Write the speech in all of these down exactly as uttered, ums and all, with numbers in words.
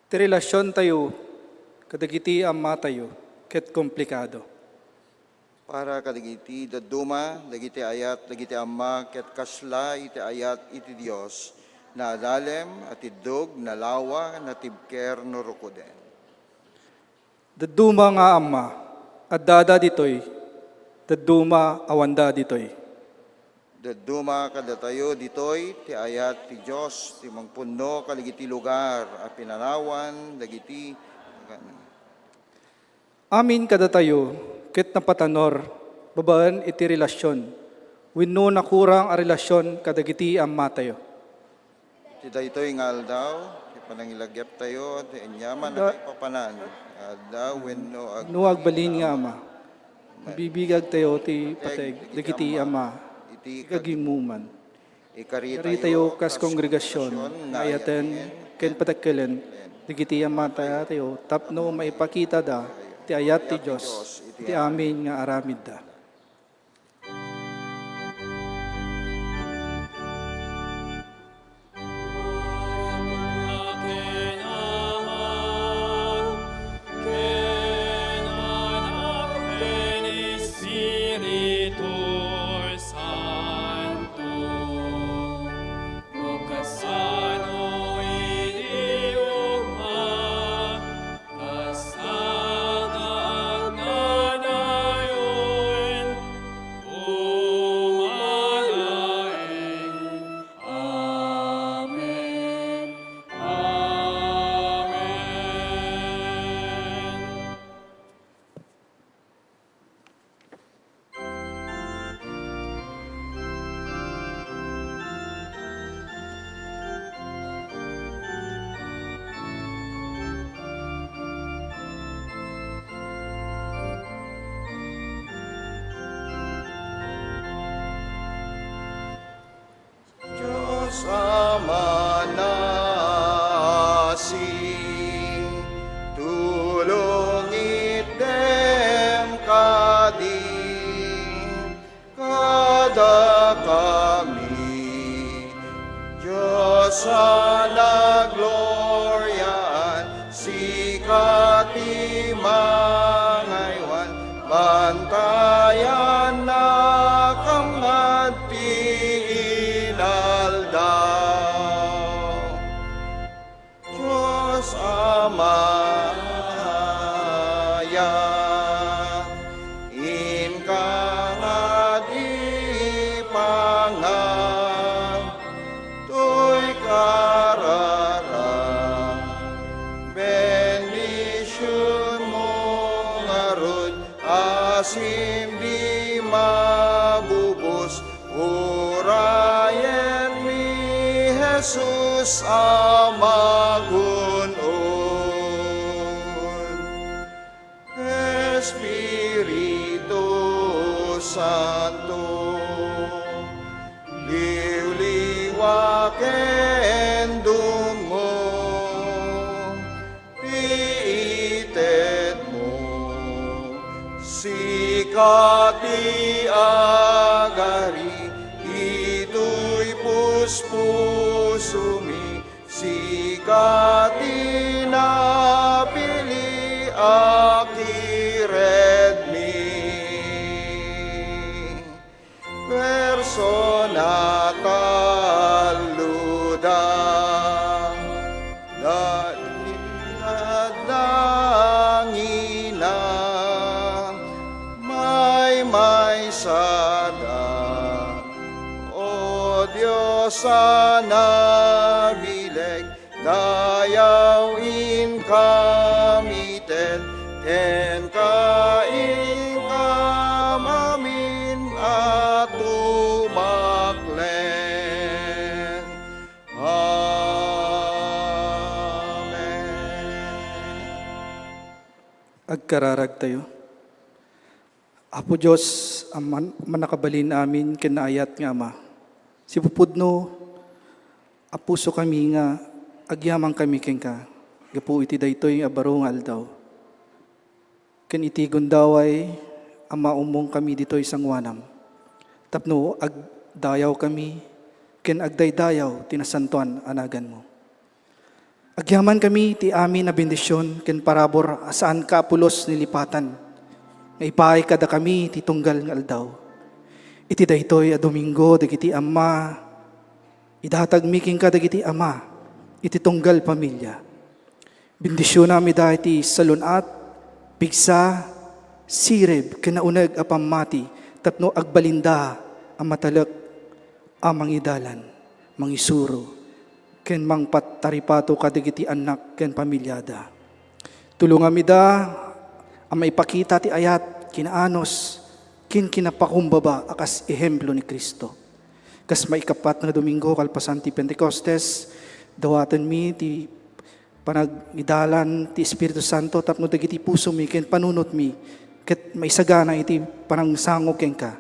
Ti relasiontayo kadagiti ammatayo ket komplikado. Para kadagiti dadduma, dagiti ayat, dagiti amma, ket kasla iti ayat iti Dios, naadalem, atiddog, nalawa, natibker, no rukuden. Dadduma nga amma, addada ditoy, dadduma, awanda ditoy. Dadduma kadatayo ditoy ti ayat ti Dios ti mangpunno kadagiti lugar a pinanawan dagiti. Amin kadatayo ket napatanor babaen iti relasion wenno nakurang a relasion kadagiti ammatayo. Iti daytoy nga aldaw, ti panangilagiaptayo, ti aniaman a Da- kaipapanan, nga aldaw wenno ag- No agbalin nga ama, ibibigagtayo ti pateg dagiti ama, iti kagimmuman. Ikaritayo kas kongregasion nga ayaten ken padakkelen dagiti ammatayo tapno maipakitada ti ayat ti Dios iti amin nga aramidda. Amen. Amen. Dios a manaasi, tulong itdem kadi kadakami. Dios a nagloriaan, sika ti mangaywan, bantayan nakam ngadti inaldaw. Dios Amaya, inka nga di pangag, toy kararag, bendisionmo ngarud, asin di mabubos, urayen ni Jesus a magun-on. Espiritu Santo, liwliwa ken dungngo, ti itedmo, sika ti agari, itoy puspusomi, sika ti napili a kiredmi. Persona talloda, dagiti naddangina, maymaysada, O Dios a nabileg, dayaw inkam ited, kenka inkam amin a tumaklen. Amen. Agkararagtayo. Apo Dios a man-, mannakabalin amin ken naayat nga Ama, sipupudno a pusokami nga agyamankami kenka gapu iti daytoy a baro nga aldaw, ken iti gundaway a maummongkami ditoy sangoanam, tapno agdayawkami ken agdaydayaw ti nasantoan a naganmo. Agyamankami ti amin a bendision ken parabur a saan ka a pulos ni lipatan, nga ipaay kadakami ti tunggal nga aldaw. Iti daytoy a Domingo dagiti ama, idatagmi kenka dagiti ama iti tunggal pamilia. Bendisionam ida iti salun-at, pigsa, sirib, ken nauneg a pammati tapno agbalinda a matalek a mangidalan, mangisuro, ken mangpataripato kadagiti annak ken pamiliada. Tulongam ida a maipakita ti ayat, kinaanus, ken kinapakumbaba a kas ehemplo ni Cristo. Kas maikapat nga Domingo kalpasan ti Pentecostes, dawatenmi ti panangidalan ti Espiritu Santo tapno dagiti pusomi ken panunotmi ket maisagana iti panangsango kenka.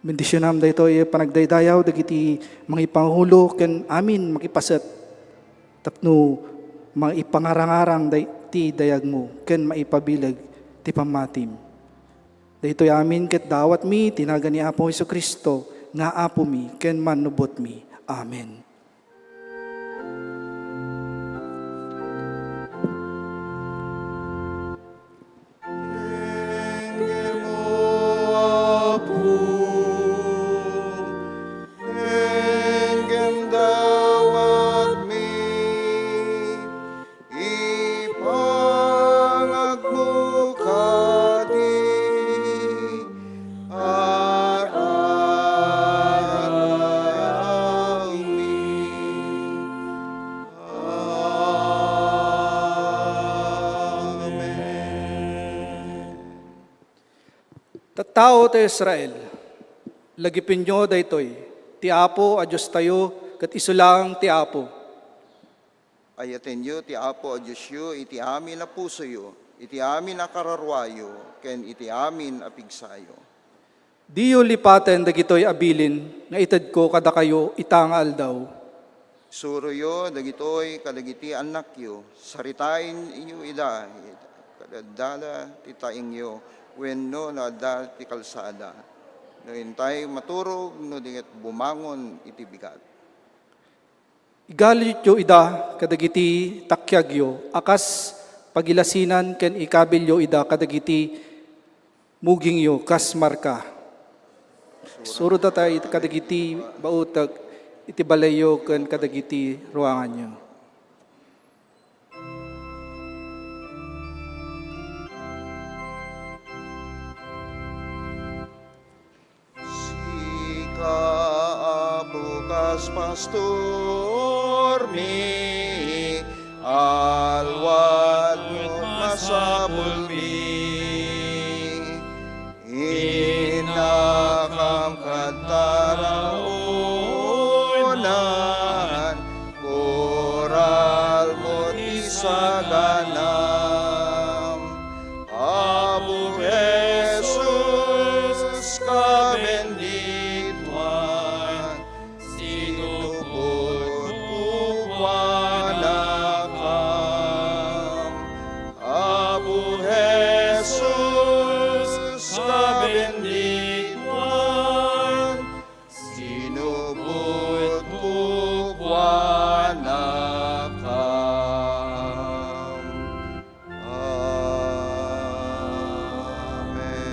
Bendisionam daytoy a panagdaydayaw dagiti mangipangulo ken amin makipaset tapno maipangarangarang day-, ti dayagmo ken maipabileg ti pammatim. Daytoy amin ket dawatmi ti nagan ni Apo Jesu-Cristo nga Apomi ken Mannubotmi. Amen. Inggem, O Apo, inggem dawatmi, ipangagmo kadi ar-arammi. Amen. Tattao ti Israel, lagipenyo daytoy, ti Apo a Diostayo ket isu laeng ti Apo. Ayatenyo ti Apo a Diosyo iti amin a pusoyo, iti amin a kararuayo, ken iti amin a pigsayo. Diyo lipaten dagitoy a bilin nga itedko kadakayo ita nga aldaw. Suroyo dagitoy kadagiti annakyo, saritaenyo ida iti adda ti taengyo wenno no adda ti kalsada, no intay maturog no di ket bumangon iti bigat. Igalityo ida kadagiti takiagyo a kas pagilasinan ken ikabilyo ida kadagiti mugingyo kas marka. Suroda ta it-, kadagiti bautek iti balayyo ken kadagiti ruanganyo. Sika, Apo, kas pastormi, alwad met masapulmi. Innakam kad taraonan, kuralmo ti saganam. Apo Jesus, kabendituan, sinupotko kuanakam. Apo Jesus, kabendituan, sinupotko kuanakam. Amen.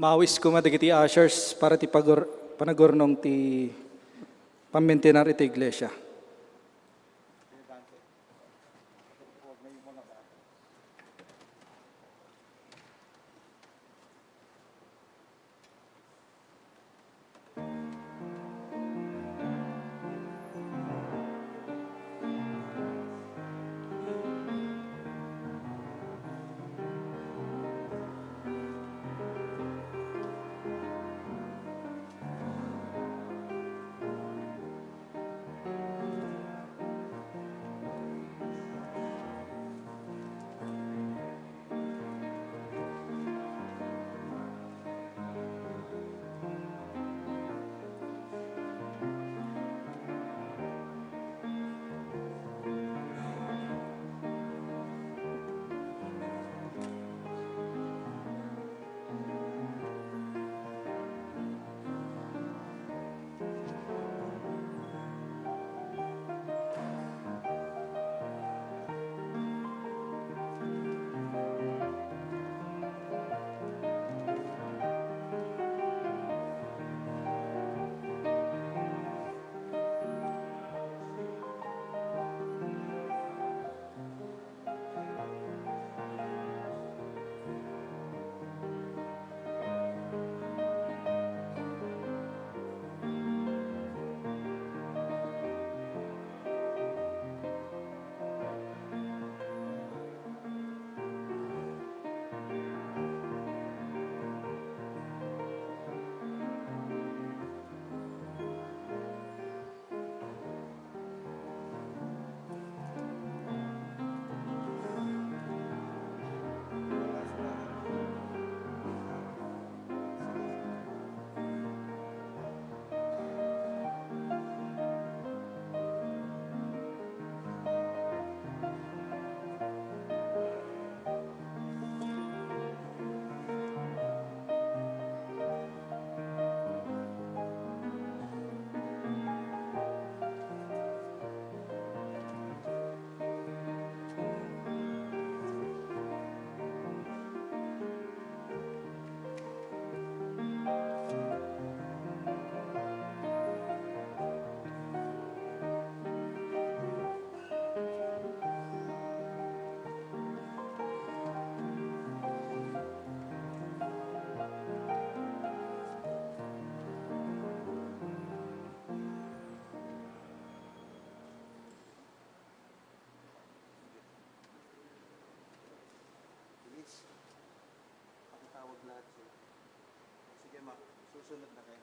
Maawis koma dagiti ushers para ti pagur-, panagurnong ti pammintinar iti iglesia. Sige, ma. Susunod na kayo.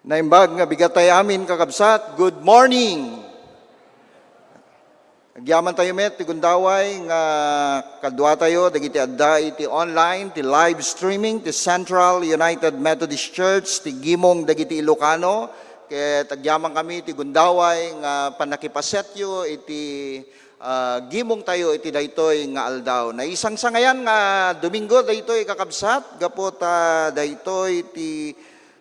Naimbag nga bigat tayo amin, kakabsat. Good morning! Agyaman tayo met ti gundaway nga kadua tayo dagiti adda iti online, ti live streaming, ti Central United Methodist Church, ti Gimong dagiti Ilocano, ket agyaman kami ti gundaway nga pannakipasetyo iti ah, gimong tayo iti daytoy nga aldaw. Naisangsangayan nga Domingo daytoy, kakabsat, gapu ta daytoy ti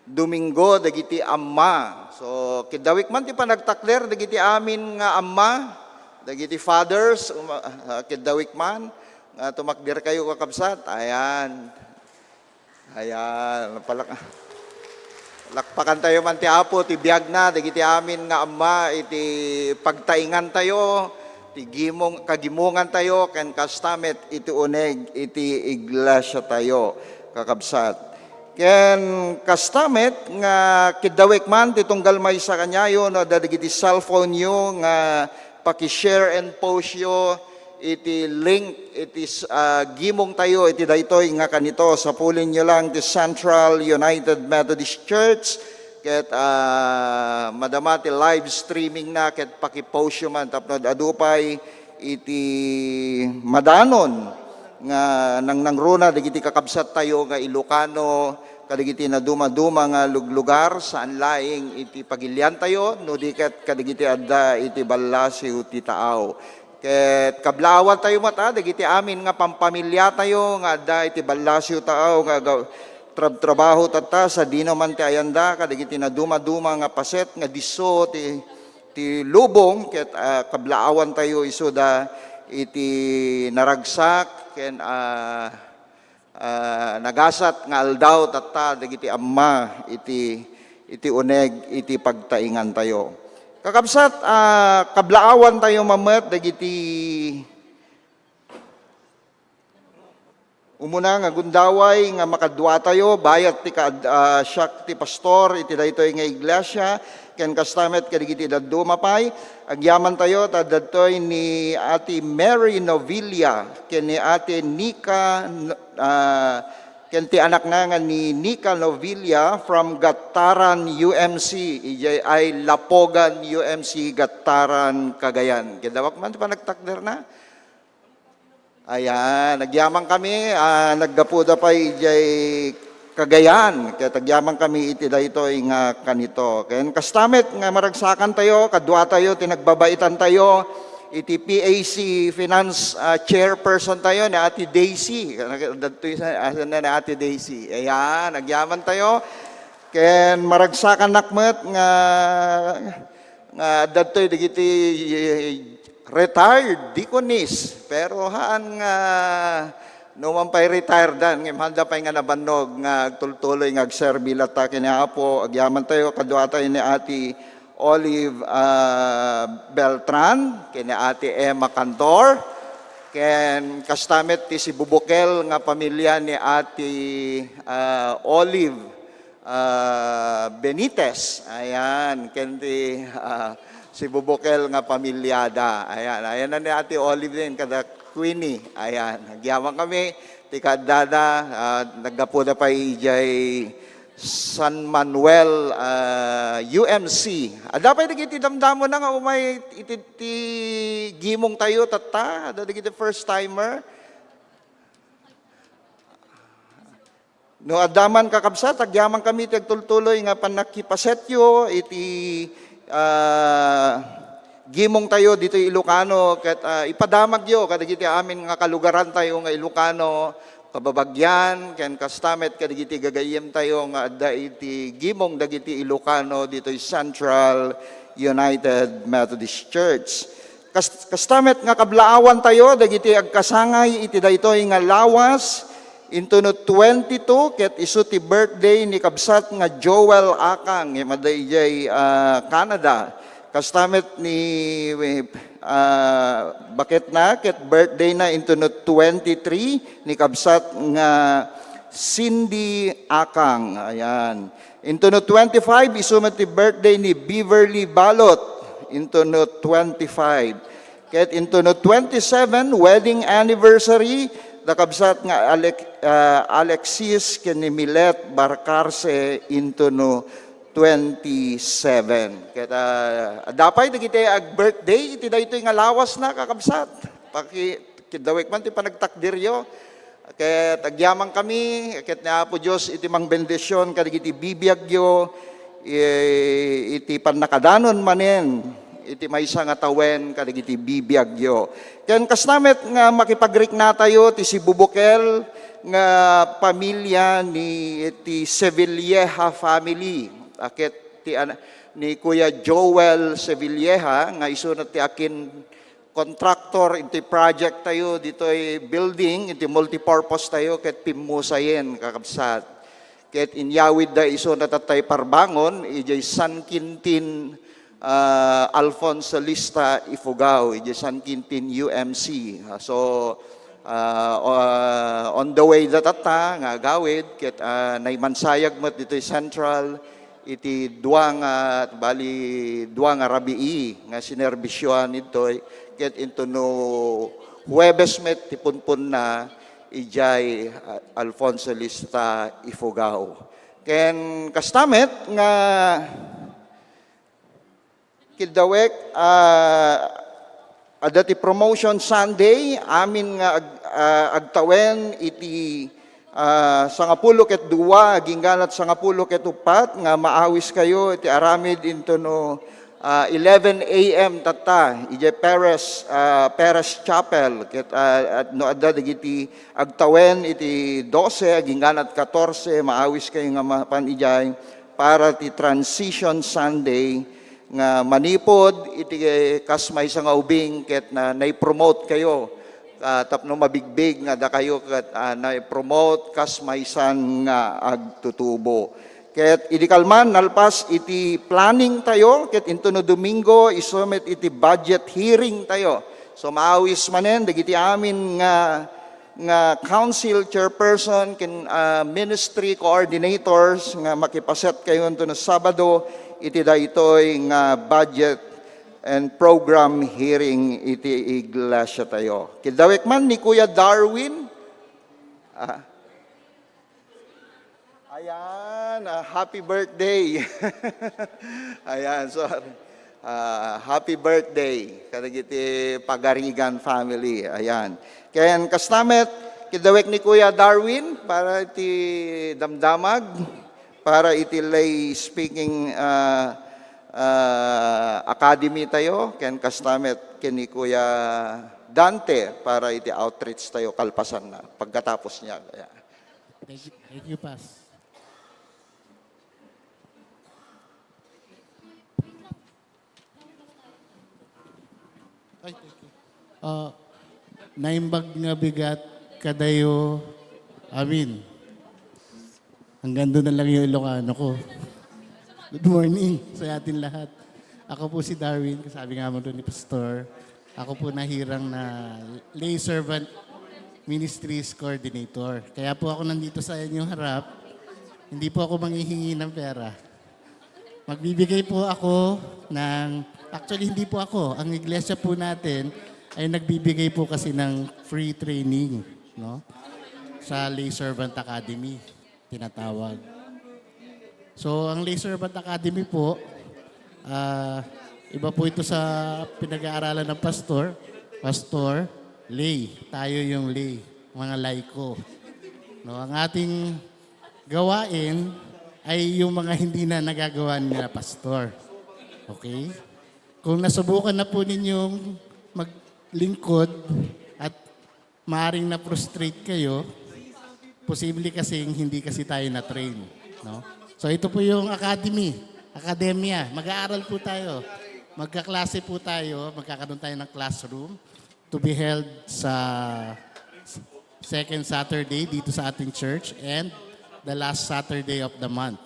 Domingo dagiti amma. So, kiddawik man ti panagtakder dagiti amin nga amma, dagiti fathers, uma-, ah, kiddawik man nga tumakder kayo, kakabsat. Ayan. Ayan, palak-, lakpakan tayo man ti Apo, ti biagna, dagiti amin nga amma, iti pagtaingan tayo, ti gimong, kagimongan tayo, ken kasta met iti uneg, iti iglesia tayo, kakabsat. Ken kasta met nga kiddawek man ti tunggal maysa kaniayo, no, adda dagiti cellphone yo nga paki-share and post yo, iti link iti s-, ah, gimong tayo iti daytoy nga kanito. Sapulinyo lang ti Central United Methodist Church ket, ah, madama ti live streaming na ket pakipost yo man tapno adu pay iti madanon nga nangnangruna dagiti kakabsat tayo nga Ilocano kadagiti nadumaduma nga luglugar, saan laeng iti pagilian tayo, no di ket kadagiti adda iti ballasiw ti taaw. Ket kablaawan tayo met, ah, dagiti amin nga pampamilya tayo nga adda iti ballasiw taaw nga aga-, trabtrabaho tatta, sadino man ti ayanda, kadagiti nadumaduma nga paset nga disso ti, ti lubong, ket, ah, kablaawan tayo isuda iti naragsak, ken, ah, ah, nagasat nga aldaw tatta dagiti amma iti, iti uneg iti pagtaingan tayo. Kakabsat, ah, kablaawan tayo mammet dagiti umuna nga gundaway nga makadua tayo, bayat ti kaad-, ah, siak ti pastor iti daytoy nga iglesia, ken kasta met kadagiti dadduma pay. Agyaman tayo ta dadtoy ni Ate Mary Novilla ken ni Ate Nika, ah, ken ti anakna nga ni Nika Novilla from Gattaran U M C, idiay ay Lapogan U M C, Gattaran, Cagayan. Kiddawek man ti panagtakderna. Ayan, agyaman kami, ah, naggapuda pay idiay Cagayan, ket agyaman kami iti daytoy nga kanito. Ken kasta met nga maragsakan tayo, kadua tayo ti nagbabaitan tayo, iti P A C finance, ah, chairperson tayo ni Ate Daisy. Dadtoy sa, asan na ni Ate Daisy? Ayan, agyaman tayo. Ken maragsakannak met nga, nga dadtoy dagiti retired deaconess, pero haan nga no man pay retiredan, ngem haanda pay nga nabannog nga agtultuloy nga agserbi latta ken ni Apo. Agyaman tayo, kadua tayo ni Ate Olive, ah, Beltran, ken ni Ate Emma Cantor, ken kasta met ti sibubukel nga pamilya ni Ate, ah, Olive, ah, Benitez. Ayan, ken ti, ah, sibubukel nga pamilyada. Ayan, ayan na ni Ate Olive din, kada Queenie. Ayan, agyaman kami, ti kaaddada, ah, naggapuda pay idiay San Manuel, ah, U M C. Adda pay dagiti damdamona nga umay iti, ti gimong tayo, tatta, adda dagiti first timer. No, adda man, kakabsat, agyaman kami ti agtultuloy nga pannakipasetyo iti, ah, gimong tayo ditoy Ilocano, ket, ah, ipadamagyo kadagiti amin nga kalugaran tayo nga Ilocano, kababagian, ken kasta met kadagiti gagayyem tayo nga adda iti gimong dagiti Ilocano ditoy Central United Methodist Church. Kas-, kasta met nga kablaawan tayo dagiti agkasangay iti daytoy nga lawas, intono twenty-two, ket isu ti birthday ni kabsat nga Joel Akang, nga adda idiay, ah, Canada. Kasta met ni, ah, baketna, ket birthday na intono twenty-three ni kabsat nga Cindy Akang. Ayan. Into no twenty-five, isu met ti birthday ni Beverly Balot. Into no twenty-five. Ket into no twenty-seven, wedding anniversary, da kabsat nga Alec-, ah, Alexis ken ni Milet Barcarce into no twenty-seven. Ket, ah, adda pay dagiti ag-birthday iti daytoy nga lawas na, kakabsat. Paki-, kiddawek man ti panagtakdiryo. Ket agyaman kami, ket ni Apo Dios iti mangbendision kadagiti bibiagyo, i-, iti pannakadanon manen, iti maysa nga tawen kadagiti bibiagyo. Ken kasta met nga makipagriknatayo ti sibubukel nga pamilya ni, ti Sevilleja family. A ket ti ana-, ni Kuya Joel Sevilleja nga isuna ti akin contractor iti project tayo ditoy building, iti multipurpose tayo ket pimmusayen, kakabsat. Ket inyawidda isuna tattay parbangon, idiay San Quintin, ah, Alfonso Lista, Ifugao, idiay San Quintin U M C. Ah, so, ah, o-, ah, on the way da tatta nga agawid, ket, ah, naimansayag met ditoy Central, iti dua nga, bali, dua nga rabii nga sinerbisioan ditoy, ket into no Huwebes met ti punpunna idiay, ah, Alfonso Lista, Ifugao. Ken kasta met nga kiddawek, ah, adda ti Promotion Sunday, amin nga ag-, ah, agtawen iti, ah, sangapulo ket dua, agingganat sangapulo ket uppat nga maawiskayo iti aramid into no, ah, eleven A M tatta, idiay Perez, ah, Perez Chapel. Ket, ah, at no adda dagiti agtawen iti dose, agingganat katorse, maawiskayo nga mapan idiay para ti Transition Sunday nga manipud iti kas maysa nga ubing ket na, nai-promote kayo, ah, tapno mabigbig nga dakayo ket, ah, nai-promote kas maysan nga agtutubo. Ket idi kalman, nalpas iti planning tayo, ket into no Domingo, isu met iti budget hearing tayo. So, maawis manen dagiti amin nga nga council chairperson ken, ah, ministry coordinators nga makipaset kayo unto no Sabado iti daytoy nga budget and program hearing iti iglesia tayo. Kiddawek man ni Kuya Darwin. Ah. Ayan, ah, happy birthday. Ayan, sorry. Ah, happy birthday kadagiti Pagarigan family. Ayan. Ken kasta met, kiddawek ni Kuya Darwin para iti damdamag, para iti lay speaking, ah, ah, academy tayo, ken kasta met ken ni Kuya Dante para iti outreach tayo kalpasanna, pagkatapos niya. Ayan. Thank you, thank you, Pas. Ay, thank you. Ah, naimbag nga bigat kadayo. Amin. Hanggang doon na lang yung Ilocano ko. Good morning sa atin lahat. Ako po si Darwin, kasabi nga mo doon ni Pastor. Ako po nahirang na lay servant ministries coordinator. Kaya po ako nandito sa inyong harap. Hindi po ako manghihingi ng pera. Magbibigay po ako ng, actually, hindi po ako. Ang iglesia po natin ay nagbibigay po kasi ng free training, no? Sa Lay Servant Academy, tinatawag. So, ang Lay Servant Academy po, ah, iba po ito sa pinag-aaralan ng pastor. Pastor, lay. Tayo yung lay, mga laiko. No, ang ating gawain ay yung mga hindi na nagagawa nila pastor. Okay? Kung nasubukan na po ninyong maglingkod at maaring na-frustrate kayo, posible kasi hindi kasi tayo na-train, no? So ito po yung academy, akademya. Mag-aaral po tayo. Magkaklase po tayo, magkakaroon tayo ng classroom to be held sa second Saturday dito sa ating church and the last Saturday of the month.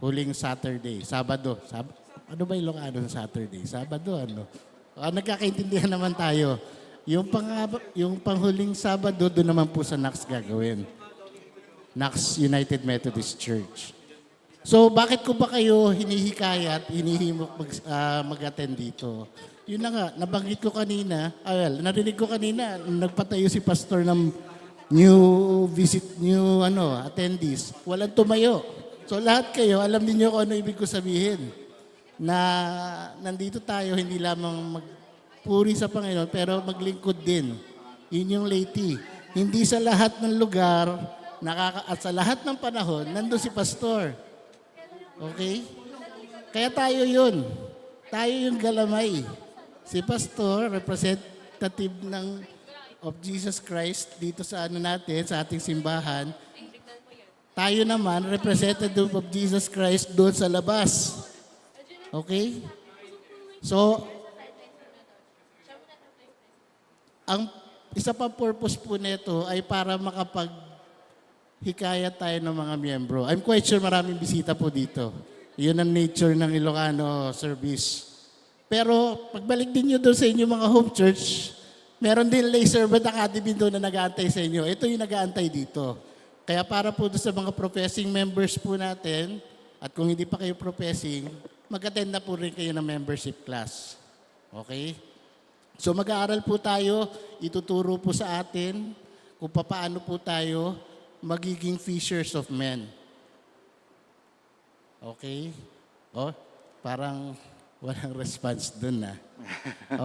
Huling Saturday, Sabado. Sab-, ano ba Ilocano ng Saturday? Sabado, ano? Ah, nagkakaintindihan naman tayo. Yung pang-, yung panghuling Sabado, doon naman po sa Knox gagawin. Knox United Methodist Church. So, bakit ko ba kayo hinihikayat, hinihimok mag, ah, mag-attend dito? Yun na nga, nabanggit ko kanina, ah, well, narinig ko kanina, nung nagpatayo si pastor ng new visit, new ano, attendees. Walang tumayo. So, lahat kayo, alam niyo kung ano ibig ko sabihin. Na nandito tayo, hindi lamang magpuri sa Panginoon, pero maglingkod din. Yun yung Leyte. Hindi sa lahat ng lugar, nakaka, at sa lahat ng panahon, nandun si pastor. Okay? Kaya tayo yun. Tayo yung galamay. Si pastor, representative ng of Jesus Christ dito sa ano natin, sa ating simbahan. Tayo naman, representative of Jesus Christ doon sa labas. Okay? So, ang isa pang purpose po nito ay para makapaghikayat tayo ng mga miyembro. I'm quite sure maraming bisita po dito. Yun ang nature ng Ilocano service. Pero pagbalik din nyo doon sa inyong mga home church, meron din Lay Servant Academy doon na nag-aantay sa inyo. Ito yung nag-aantay dito. Kaya para po doon sa mga professing members po natin, at kung hindi pa kayo professing, mag-attend na po rin kayo ng membership class. Okay? So mag-aaral po tayo, ituturo po sa atin kung papaano po tayo magiging fishers of men. Okay? Oh, parang walang response dun, ah.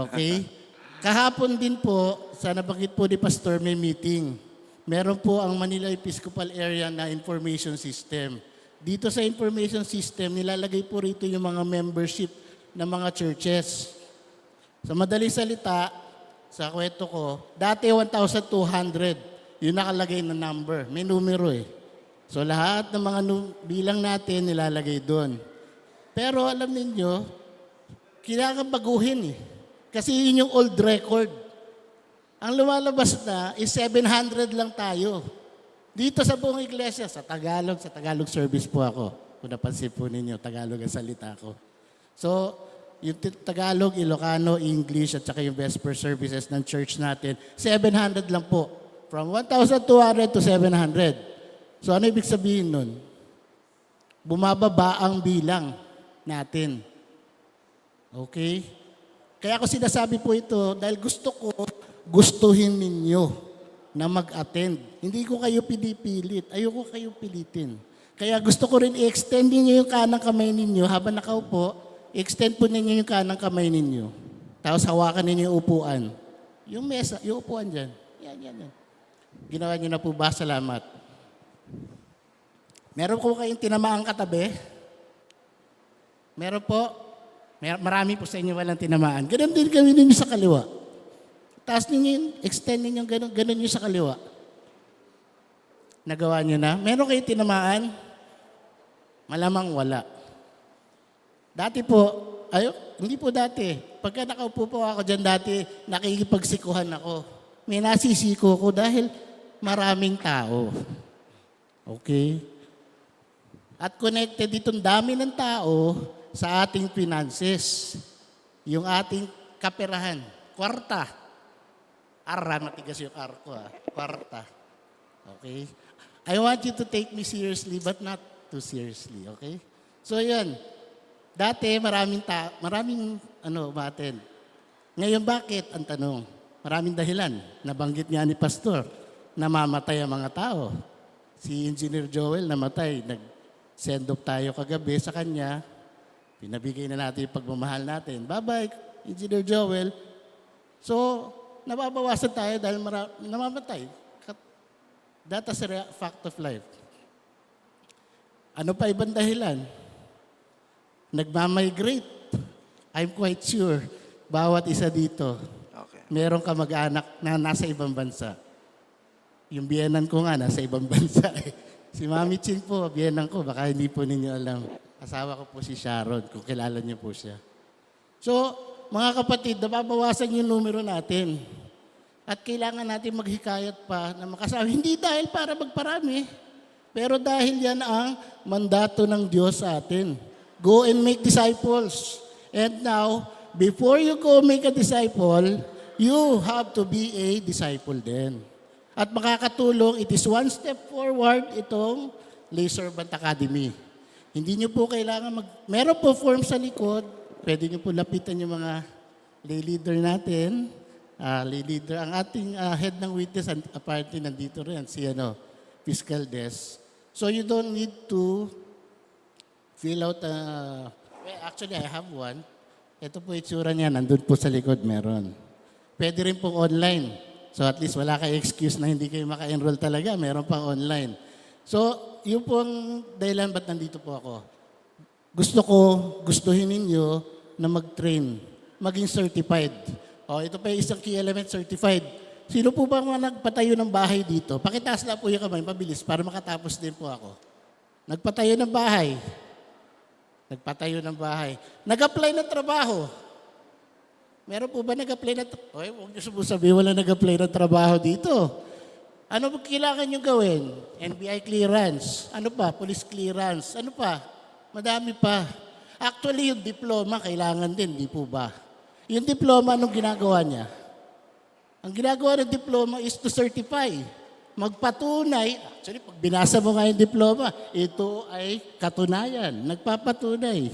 Okay? Kahapon din po, sa nabanggit po ni Pastor, may meeting. Meron po ang Manila Episcopal Area na information system. Dito sa information system, nilalagay po rito yung mga membership ng mga churches. Sa madaling salita, sa kwento ko, dati one thousand two hundred, yung nakalagay na number. May numero eh. So lahat ng mga nu- bilang natin nilalagay doon. Pero alam ninyo, kailangan baguhin eh. Kasi yun yung old record. Ang lumalabas na is seven hundred lang tayo. Dito sa buong iglesia, sa Tagalog, sa Tagalog service po ako. Kung napansin po ninyo, Tagalog ang salita ko. So, yung ti- Tagalog, Ilocano, English, at saka yung Vesper services ng church natin, seven hundred lang po. From one thousand two hundred to seven hundred. So, ano ibig sabihin nun? Bumababa ang bilang natin. Okay? Kaya ako sinasabi po ito dahil gusto ko, gustuhin ninyo na mag-attend. Hindi ko kayo pinipilit. Ayoko kayo pilitin. Kaya gusto ko rin i-extend ninyo yung kanang kamay ninyo habang nakaupo. I-extend po ninyo yung kanang kamay ninyo. Tapos hawakan ninyo yung upuan. Yung mesa, yung upuan dyan. Yan, yan, yan. Ginawa nyo na po ba? Salamat. Meron po kayong tinamaang katabi? Meron po? Mer- marami po sa inyo walang tinamaan. Ganun din gawin ninyo sa kaliwa. Taas ninyo yung, extend ninyo ganun, ganun yung sa kaliwa. Nagawa nyo na? Meron kayong tinamaan? Malamang wala. Dati po, ay, hindi po dati. Pagka nakaupo po ako dyan dati, nakikipagsikuhan ako. May nasisiko ko dahil maraming tao. Okay? At connected itong dami ng tao sa ating finances. Yung ating kaperahan, kwarta. Ara, matigas yung R ko, ah. Kwarta. Okay? I want you to take me seriously but not too seriously, okay? So, yun. Dati, maraming ta maraming, ano, umattend. Ngayon, bakit? Ang tanong, maraming dahilan. Nabanggit nga ni Pastor, namamatay ang mga tao. Si Engineer Joel namatay. Nag-send off tayo kagabi sa kanya. Pinabigay na natin yung pagmamahal natin. Bye-bye, Engineer Joel. So, nababawasan tayo dahil mara- namamatay. Kat- That is a rea- fact of life. Ano pa ibang dahilan? Nagmamigrate. I'm quite sure, bawat isa dito, Okay. meron kamag-anak na nasa ibang bansa. Yung biyenan ko nga, nasa ibang bansa eh. Si Mami Ching po, biyenan ko, baka hindi po ninyo alam. Asawa ko po si Sharon, kung kilala niyo po siya. So, mga kapatid, nababawasan yung numero natin. At kailangan natin maghikayat pa na makasama. Hindi dahil para magparami, pero dahil yan ang mandato ng Diyos sa atin. Go and make disciples. And now, before you go make a disciple, you have to be a disciple din. At makakatulong, it is one step forward itong Lay Servant Academy. Hindi nyo po kailangan mag... Meron po form sa likod, pwede nyo po lapitan yung mga lay leader natin. Ah, lay leader, ang ating ah, head ng witness, and apparently nandito rin, si ano, fiscal desk. So you don't need to fill out, ah, well, actually, I have one. Ito po itsura niya, nandun po sa likod, meron. Pwede rin pong online. So at least wala kayo excuse na hindi kayo maka-enroll talaga, meron pang online. So, yun po ang dahilan ba't nandito po ako. Gusto ko, gustuhin ninyo na mag-train, maging certified. O, ito pa yung isang key element, certified. Sino po ba ang mga nagpatayo ng bahay dito? Pakitaas lang po yung kamay, mabilis, para makatapos din po ako. Nagpatayo ng bahay. Nagpatayo ng bahay. Nag-apply ng trabaho. Meron po ba nag-apply na... Oy, huwag niyo po sabihin wala nag-apply ng trabaho dito. Ano ba kailangan nyo gawin? N B I clearance. Ano pa? Police clearance. Ano pa? Madami pa. Actually, yung diploma kailangan din, di po ba? Yung diploma, anong ginagawa niya? Ang ginagawa ng diploma is to certify. Magpatunay, actually, pag binasa mo nga yung diploma, ito ay katunayan, nagpapatunay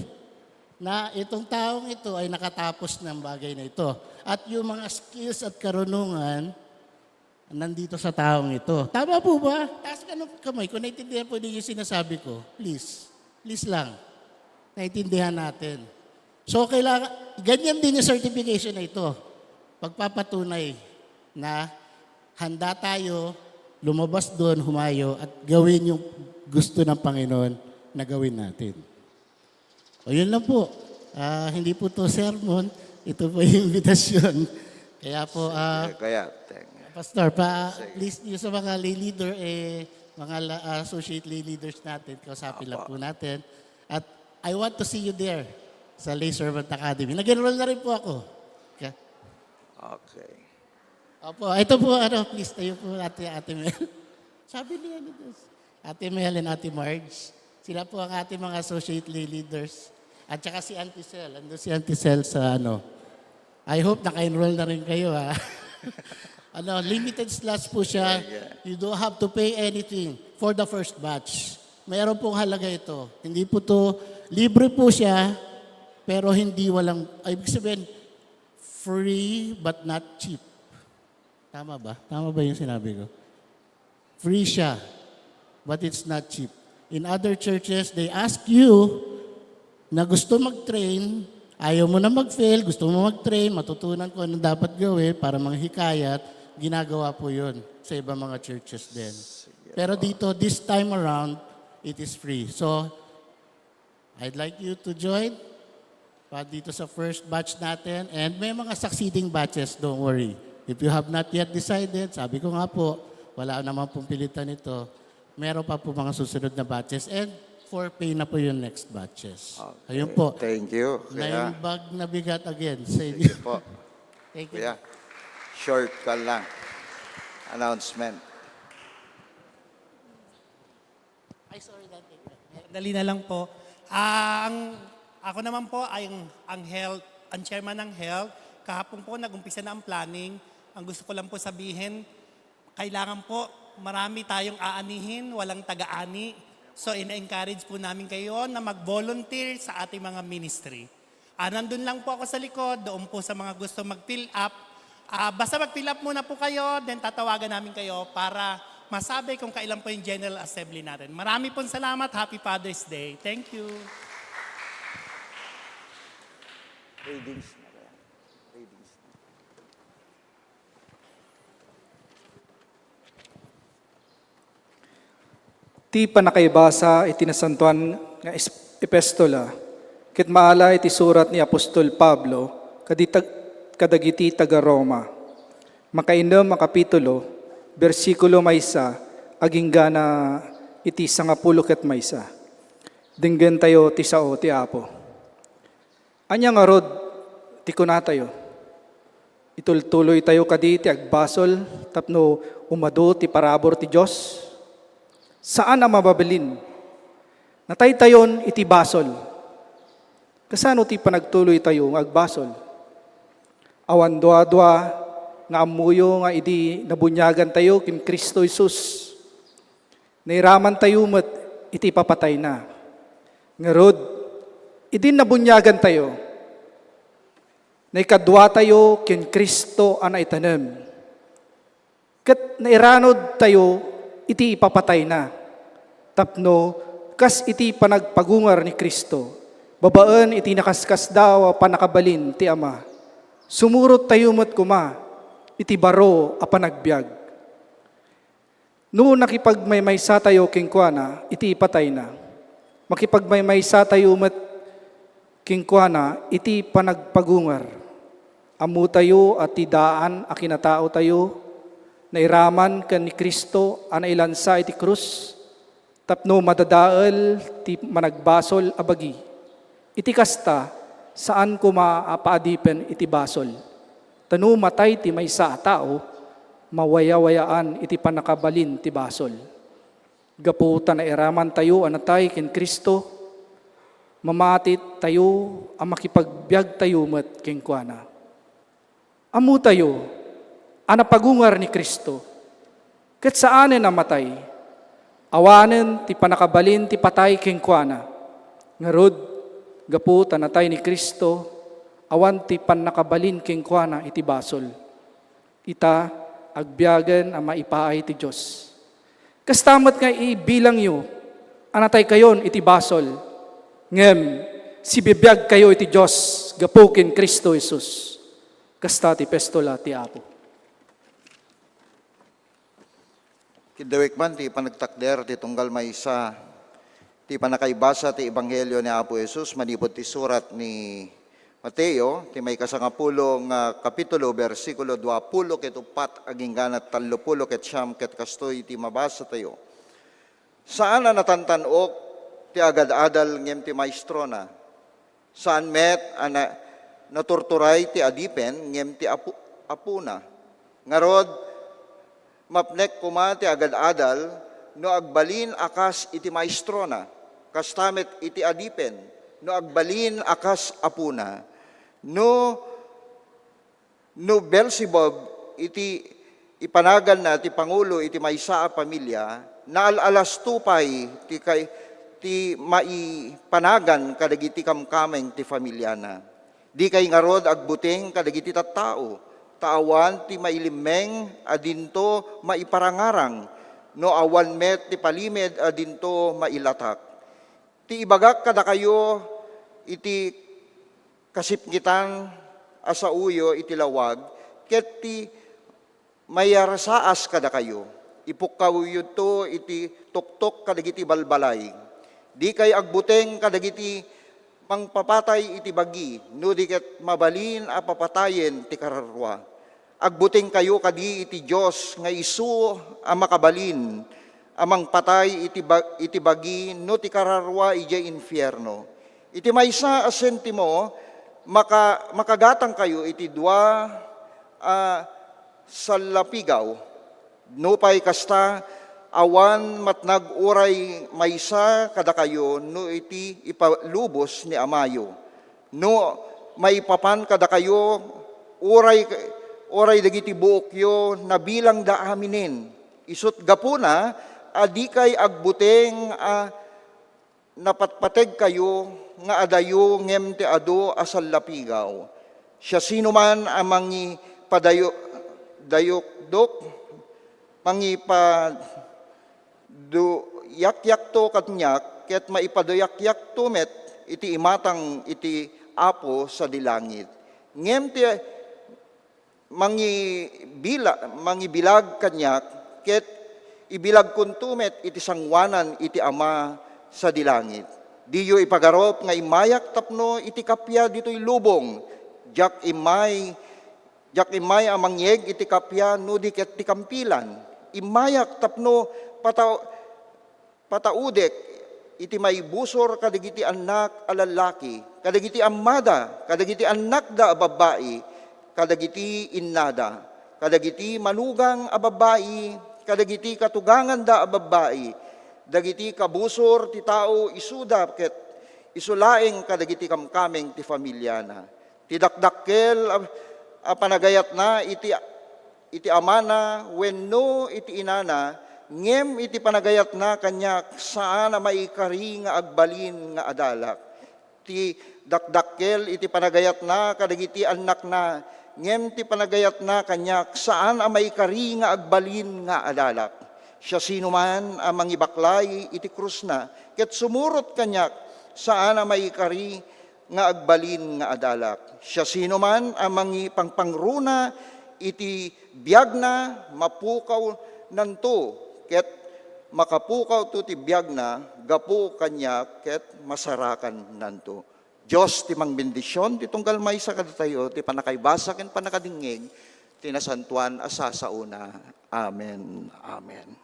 na itong taong ito ay nakatapos ng bagay na ito. At yung mga skills at karunungan nandito sa taong ito. Tama po ba? Taas ka ng kamay kung naiintindihan po ninyo yung sinasabi ko. Please. Please lang. Naiintindihan natin. So, kailangan, ganyan din yung certification na ito. Pagpapatunay na handa tayo lumabas doon, humayo, at gawin yung gusto ng Panginoon na gawin natin. O, yun lang po. Ah, hindi po to sermon. Ito po yung invitation. Kaya po, ah, Sige, kaya, thank you. Pastor, pa, Sige. Please, yung sa mga lay leader, eh, mga la-, ah, associate lay leaders natin, kausapin lang Apo. Po natin. At I want to see you there sa Lay Servant Academy. Nag-enroll na rin po ako. Okay. Okay. Opo, ito po, ano, please tayo po, Ate, Ate Mel. Sabi ni ano, Diyos. Ate Mel and Ate Marge, sila po ang ating mga associate lay leaders. At saka si Auntie Sel. Ando si Auntie Sel sa ano. I hope naka-enroll na rin kayo, ha? Ano, limited slots po siya. Yeah, yeah. You don't have to pay anything for the first batch. Mayroon pong halaga ito. Hindi po to, libre po siya, pero hindi walang, ay, ibig sabihin, free but not cheap. Tama ba? Tama ba yung sinabi ko? Free siya, but it's not cheap. In other churches, they ask you na gusto mag-train, ayaw mo na mag-fail, gusto mo mag-train, matutunan kung anong dapat gawin para manghikayat, ginagawa po yun sa ibang mga churches din. Pero dito, this time around, it is free. So, I'd like you to join pa dito sa first batch natin. And may mga succeeding batches, don't worry. If you have not yet decided, sabi ko nga po, wala naman pong pilitan ito. Meron pa po mga susunod na batches. And for pay na po yung next batches. Okay. Ayun po. Thank you. Kaya Nine bag na bigat again sa inyo. Sige po. Thank you. Kuya, short ka lang. Announcement. Ay, sorry, Dante. Dali na lang po. Ah, ang, ako naman po ay ang, ang health, ang chairman ng health. Kahapon po, nag-umpisa na ang planning. Ang gusto ko lang po sabihin, kailangan po marami tayong aanihin, walang taga-ani. So, ina-encourage po namin kayo na mag-volunteer sa ating mga ministry. Ah, nandun lang po ako sa likod, doon po sa mga gusto mag-fill up. Ah, basta mag-fill up muna po kayo, then tatawagan namin kayo para masabi kung kailan po yung General Assembly natin. Marami pong salamat. Happy Father's Day. Thank you. Readings na kaya? Readings na. Ti pannakaibasa iti Nasantoan nga Es-, Epistola ket maala iti surat ni apostol Pablo kadi tag-, kadagiti taga-Roma. Makainnem a kapitulo, bersikulo maysa agingga na iti sangapulo ket maysa. Denggentayo ti sao ti Apo. Ania ngarud ti kunatayo? Itultuloytayo kadi ti agbasol tapno umadu ti parabur ti Dios? Saan a mababalin! Nataytayon iti basol. Kasano ti panagtuloytayo nga agbasol? Awan duadua nga ammoyo nga idi nabuniagantayo ken Cristo Jesus, nairamantayo met iti ipapatayna. Ngarud, idi nabuniagantayo, naikaduatayo ken Cristo a naitanem, ket nairanudtayo iti ipapatayna, tapno kas iti panagpagungar ni Cristo, babaen iti nakaskasdaaw a pannakabalin ti Ama, sumurottayo met koma iti baro a panagbiag. No nakipagmaymaysatayo kenkuana iti ipatayna, makipagmaymaysatayo met kenkuana iti panagpagungar. Ammotayo a ti daan a kinataotayo nairaman ken ni Cristo a nailansa iti krus tapno madadael ti managbasol a bagi. Iti kasta, saan koma a paadipen iti basol. Ta no matay ti maysa a tao, mawayawayaan iti pannakabalin ti basol. Gapu ta nairamantayo a natay ken Cristo, mamatittayo a makipagbiagtayo met kenkuana. Ammotayo a napagungar ni Cristo, ket saanen a matay. Awanen ti pannakabalin ti patay kenkuana. Ngarud, gapu ta natay ni Cristo, awan ti pannakabalin kenkuana iti basol. Ita, agbiagen a maipaay ti Dios. Kasta met nga ibilangyo a nataykayon iti basol, ngem sibibiagkayo iti Dios gapu ken Cristo Jesus. Kasta ti pestol ti Apo. Kiddawek man ti panagtakder ti tunggal maysa ti pannakaibasa ti Ebanghelio ni Apo Jesus manipud ti surat ni Mateo, ti maikasangapulo nga kapitulo, bersikulo duapulo ket uppat agingga tallopulo ket siam, ket kastoy ti mabasatayo. Saan a natantan-ok ti agad-adal ngem ti maestrona. Saan met a na-, naturturay ti adipen ngem ti apu-, apuna. Ngarud, mapnek koma ti agad-adal no agbalin a kas iti maestrona, kasta met iti adipen no agbalin a kas apuna. No, no Beelzebub iti ipanaganna ti pangulo iti maysa a familia, naal-alasto pay ti kay-, ti maipanagan kadagiti kamkameng ti familiana. Dikay ngarud agbuteng kadagiti tattao, ta awan ti mailimmeng a dinto maiparangarang, no awan met ti palimed a dinto mailatak. Ti ibagak kadakayo iti kasipngetan a saoyo iti lawag, ket ti mayarsaas kadakayo. Ipukkawyoto iti toktok kadagiti balbalay. Dikay agbuteng kadagiti mangpapatay iti bagi, no di ket mabalin a papatayen ti kararua. Agbutengkayo kadi iti Dios nga isu a makabalin a mangpatay iti ba-, iti bagi no ti kararua idiay infierno. Iti maysa a sentimo, maka-, makagatangkayo iti dua a sallapigaw. Nupay kasta, awan matnag uray maysa kadakayo no iti ipalubos ni amayo. No maipapan kadakayo, uray, uray dagiti buokyo, nabilangda aminen. Isut' gapuna a dikay agbuteng a napatpategkayo nga adayo ngem ti adu a sallapigaw. Siasinoman a mangipadayo-, dayokdok, mangipa-, du-, yakyakto kaniak, ket maipaduyakyakto met iti imatang iti Apo sadi langit. Ngem ti mangibila-, mangibilag kaniak, ket ibilagkonto met iti sangoanan iti Ama sadi langit. Diyo ipagarup nga immayak tapno iti kappia ditoy lubong. Diak immay, diak immay a mangyeg iti kappia no di ket ti kampilan. Immayak tapno pata-, pataudek iti maibusor kadagiti annak a lallaki, kadagiti ammada, kadagiti annakda a babbai, kadagiti innada, kadagiti manugang a babbai, kadagiti katuganganda a babbai, dagiti kabusor ti tao isuda ket isu laeng kadagiti kamkameng ti familiana. Ti dakdakkel a, a panagayatna iti iti amana wenno iti inana, ngem iti panagayatna kaniak, saan a maikari nga agbalin nga adalak. Ti dakdakkel iti panagayatna kadagiti annakna, ngem ti panagayatna kaniak, saan a maikari nga agbalin nga adalak. Siasinoman a mangibaklay iti krusna ket sumurot kaniak, saan a maikari nga agbalin nga adalak. Siasinoman a mangipangpangruna iti biagna, mapukawnanto, ket makapukawto ti biagna gapu kaniak, ket masarakannanto. Dios ti mangbendision ti tunggal maysa kadatayo ti pannakaibasa ken pannakadingngeg ti nasantoan a sasaona. Amen. Amen.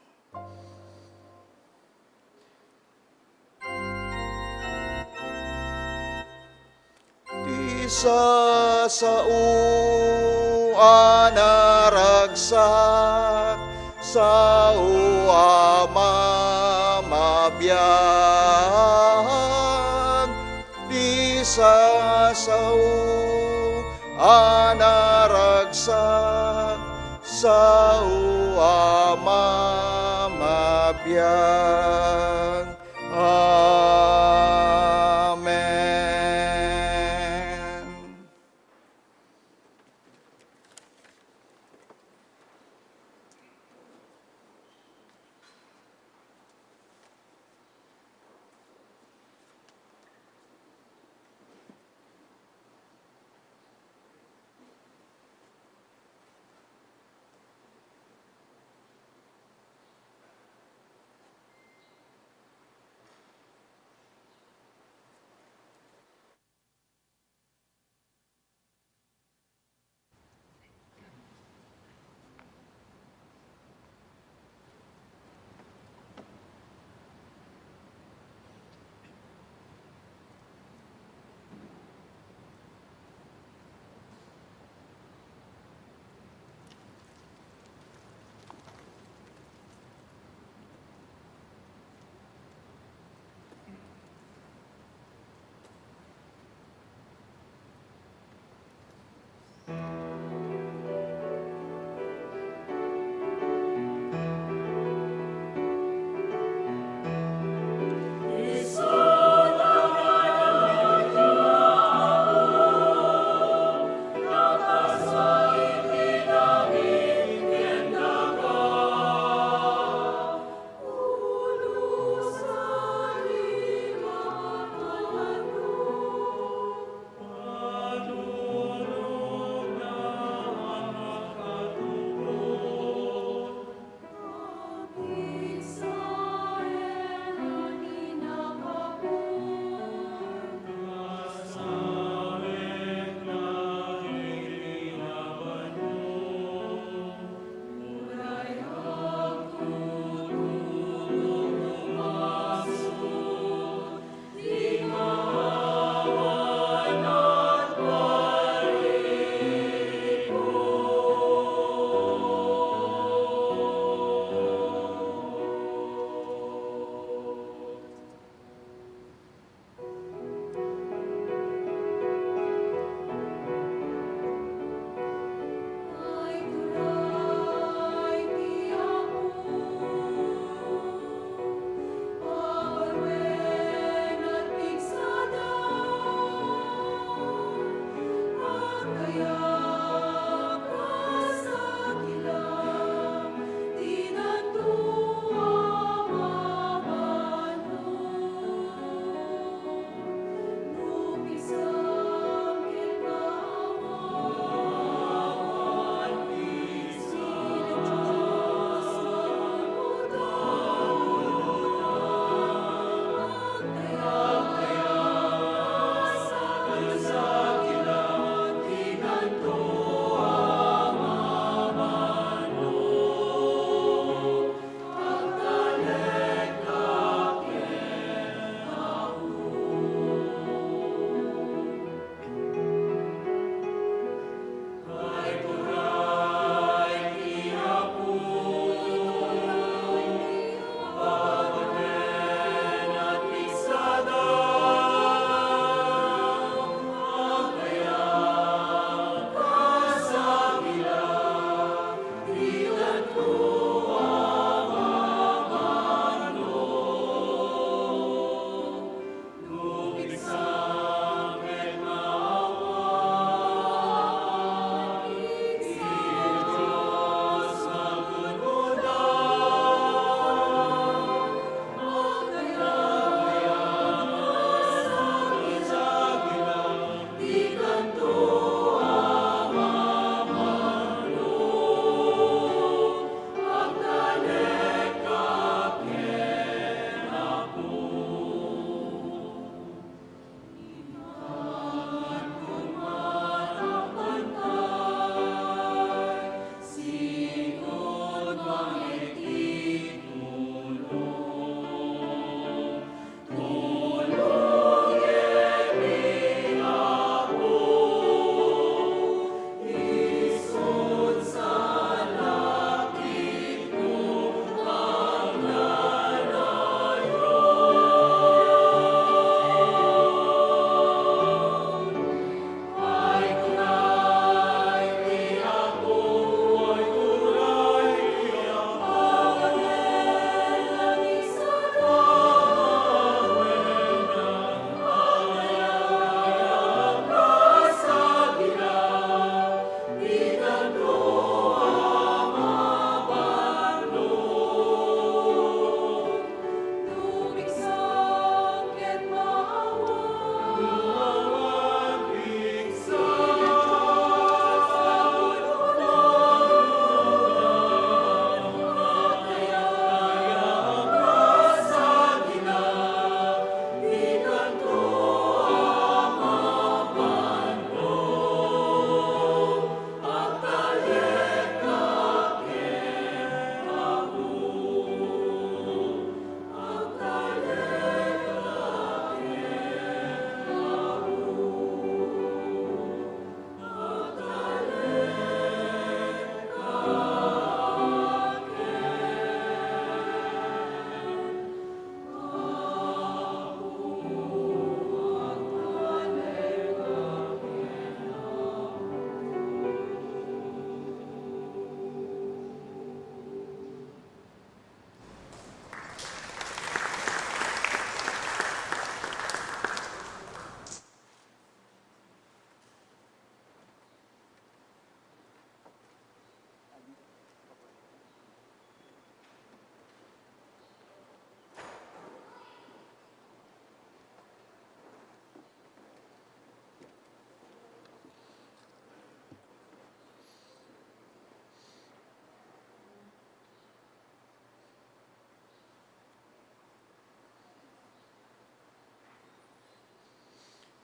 Ti sasao a naragsak, sao a mamabiag. Ti sasao a naragsak, sao a mamabiag. Amen.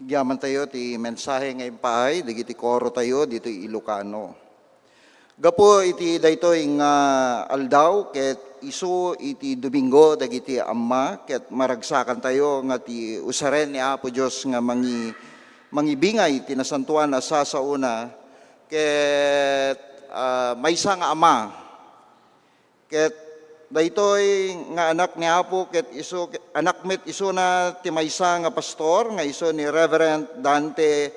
Agyamantayo ti mensahe nga impaay dagiti koro tayo ditoy Ilocano. Gapu iti daytoy nga aldaw ket isu iti Domingo dagiti Amma, ket maragsakantayo nga ti usaren ni Apo Dios nga mangi-, mangibingay ti nasantoan a sasaona ket, ah, maysa nga ama. Ket daytoy nga anak ni Apo ket isu, anak met isuna ti maysa nga pastor nga isu ni Reverend Dante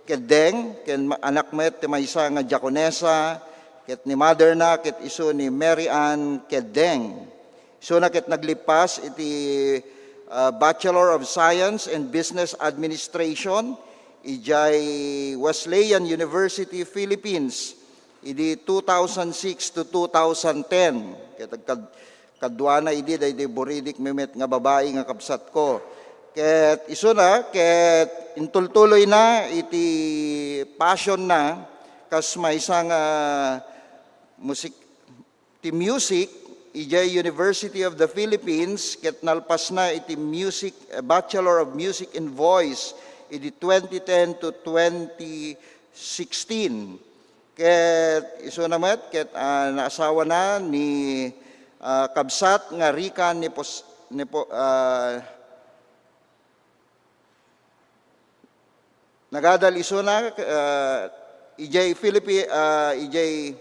Keddeng, ken ma-, anak met ti maysa nga diakonesa, ket ni mother na ket isu ni Mary Ann Keddeng. Isuna ket naglippas iti, ah, Bachelor of Science and Business Administration idiay Wesleyan University, Philippines, idi two thousand six to two thousand ten. Ket agkad-, kaduana idi daydi buridik mi met nga babai nga kabsatko. Ket isuna, ket intultuloyna iti passion na kas maysa nga musik-, ti music idiay University of the Philippines, ket nalpasna iti music, eh, Bachelor of Music and Voice idi twenty ten to twenty sixteen. Ket isuna met ket, ah, naasawana ni, ah, kabsat nga Rica Nepos-, Nepo-, ah, nagadal isuna, ah, idiay Philippi-, ah, idiay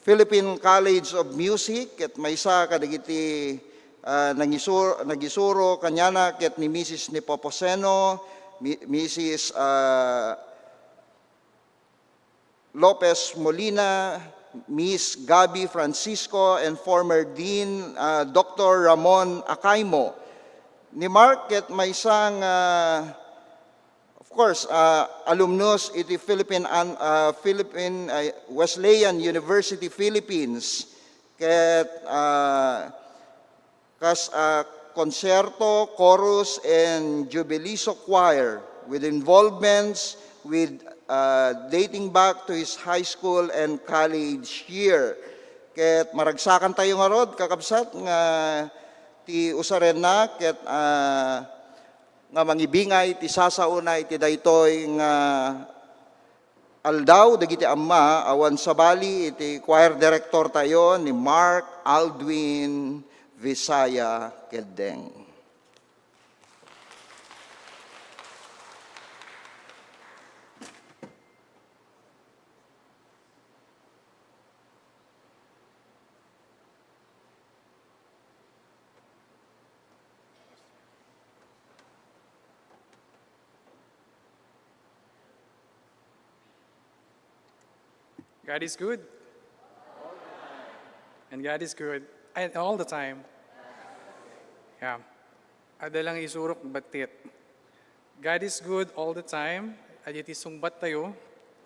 Philippine College of Music, ket maysa kadagiti, ah, nangisur-, nagisuro kaniana ket ni Missus Nepomuceno, Mi-, Missus, ah, Lopez Molina, Miss Gabby Francisco, and former Dean, ah, Doctor Ramon Acaimo. Ni Mark ket maysa nga, of course, ah, alumnus iti Philippine, an-, ah, Philippine, ay, Wesleyan University Philippines. Ket, ah, kas a concerto, chorus, and jubileeso choir with involvements with, uh, dating back to his high school and college year. Ket maragsakantayo ngarud, kakabsat, nga ti usarenna ket, uh, nga mangibingay ti sasaona iti daytoy nga Aldaw dagiti Amma, awan sabali iti choir director tayo ni Mark Aldwin Visaya Keddeng. God is good. And God is good. And all the time. Yeah. Adda lang isurok battit. God is good all the time. Adi ti sungbat tayo.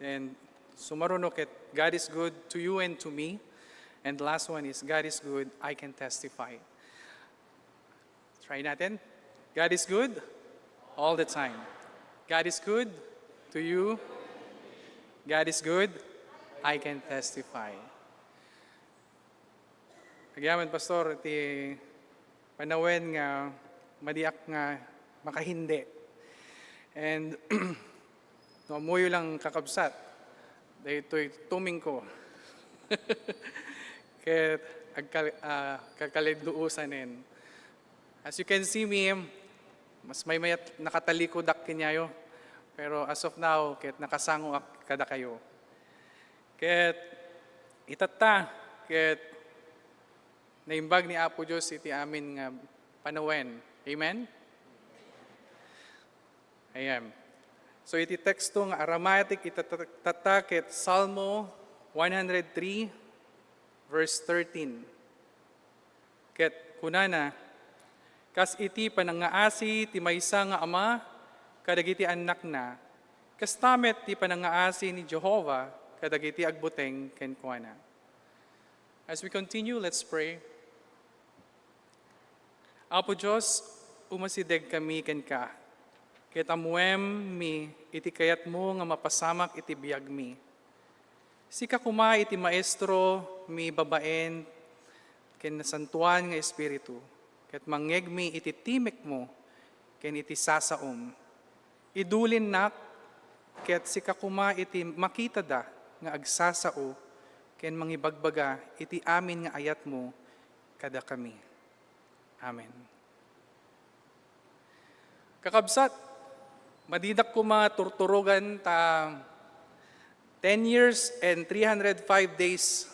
And sumaruno ket, God is good to you and to me. And the last one is, God is good, I can testify. Try natin. God is good all the time. God is good to you. God is good. I can testify. Agyaman, Pastor, ti panawen nga madiak nga makahindi. And no ammoyo lang, kakabsat, daytoy tumingko. Ket agkal-, ah, kakalidduosanen. As you can see me, mas maymayat nakatalikodak kaniayo. Pero as of now, ket nakasangoak kadakayo. Ket itatta, ket naimbag ni Apo Dios iti amin nga panawen. Amen? Ayan. So, iti teksto nga aromatic, itatta ket Salmo one hundred three, verse thirteen. Ket kunana, kas iti panangngaasi ti maysa nga ama kadagiti annakna, kasta met ti panangngaasi ni Jehovah kadagiti agbuteng kenkuana. As we continue, let's pray. Apo Dios, umasidegkami kenka, ket ammoem mi iti kayatmo nga mapasamak iti biagmi. Sika koma iti maestromi babaen ken Nasantoan nga Espiritu, ket mangngegmi iti timekmo ken iti sasaom. Idulinnak, ket sika koma iti makitada nga agsasao ken mangibagbaga iti amin nga ayatmo kadakami. Amen. Kakabsat, madidak koma turturogan ta ten years and three hundred five days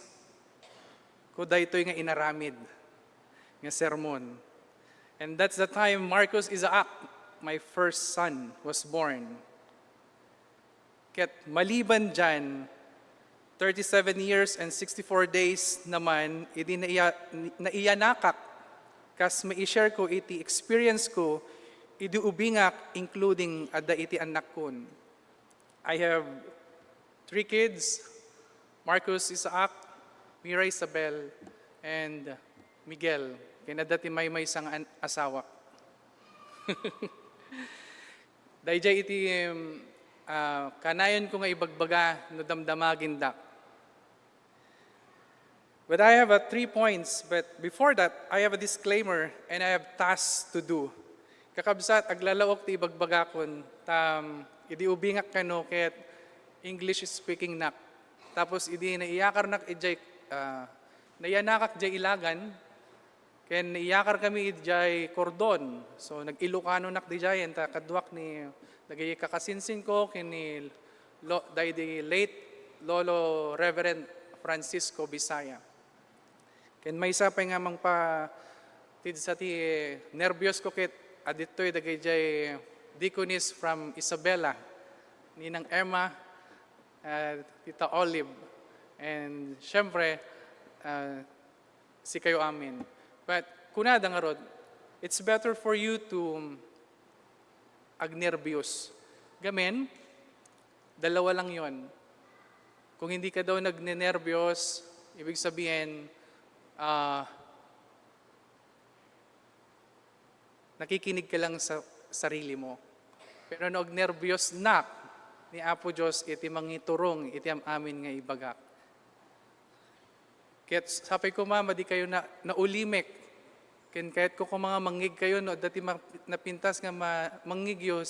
ko daytoy nga inaramid nga sermon. And that's the time Marcos Isaac, my first son, was born. Ket maliban diay, thirty-seven years and sixty-four days naman idi naiya-, naiyanakak kas mai-share ko iti experience ko idi ubingak, including adda iti annakkon. I have three kids, Marcos Isaac, Mira Isabel, and Miguel. Ken adda ti maymaysa nga an-, asawa. Daydiay iti, um, ah, kanayonko nga ibagbaga no damdamagindak. But I have a three points, but before that, I have a disclaimer and I have tasks to do. Kakabsat, aglalaok ti ibagbagakon, ta, um, idi ubingak kano ket English speaking nak. Tapos idi naiyakarnak idiay, ah, naiyanakak diay Ilagan, ken naiyakarkami idiay Cordon. So, nag-Ilocanonak didiay, ta kaduak ni dagiti kakasinsinko ken ni Lo-, daydi late Lolo Reverend Francisco Bisaya. Ken maysa pay nga mangpatidsa ti nerbios ko ket adtoy dagiti deaconess from Isabela, Ninang Emma, ah, Tita Olive, and siyempre, ah, sikayo amin. But kunada ngarud, it's better for you to agnerbios. Gamin, dalawa lang yon. Kung hindi ka daw nagnenerbios, ibig sabihin, ah, nakikinig ka lang sa sarili mo. Pero no agnerbios nak ni Apo Dios iti mangiturong iti am-amin nga ibagak. Ket sapay koma, madi kayo na, naulimek. Ken kayat ko koma nga mangngeg kayo, no adda ti ma-, napintas nga ma-, mangngegyo,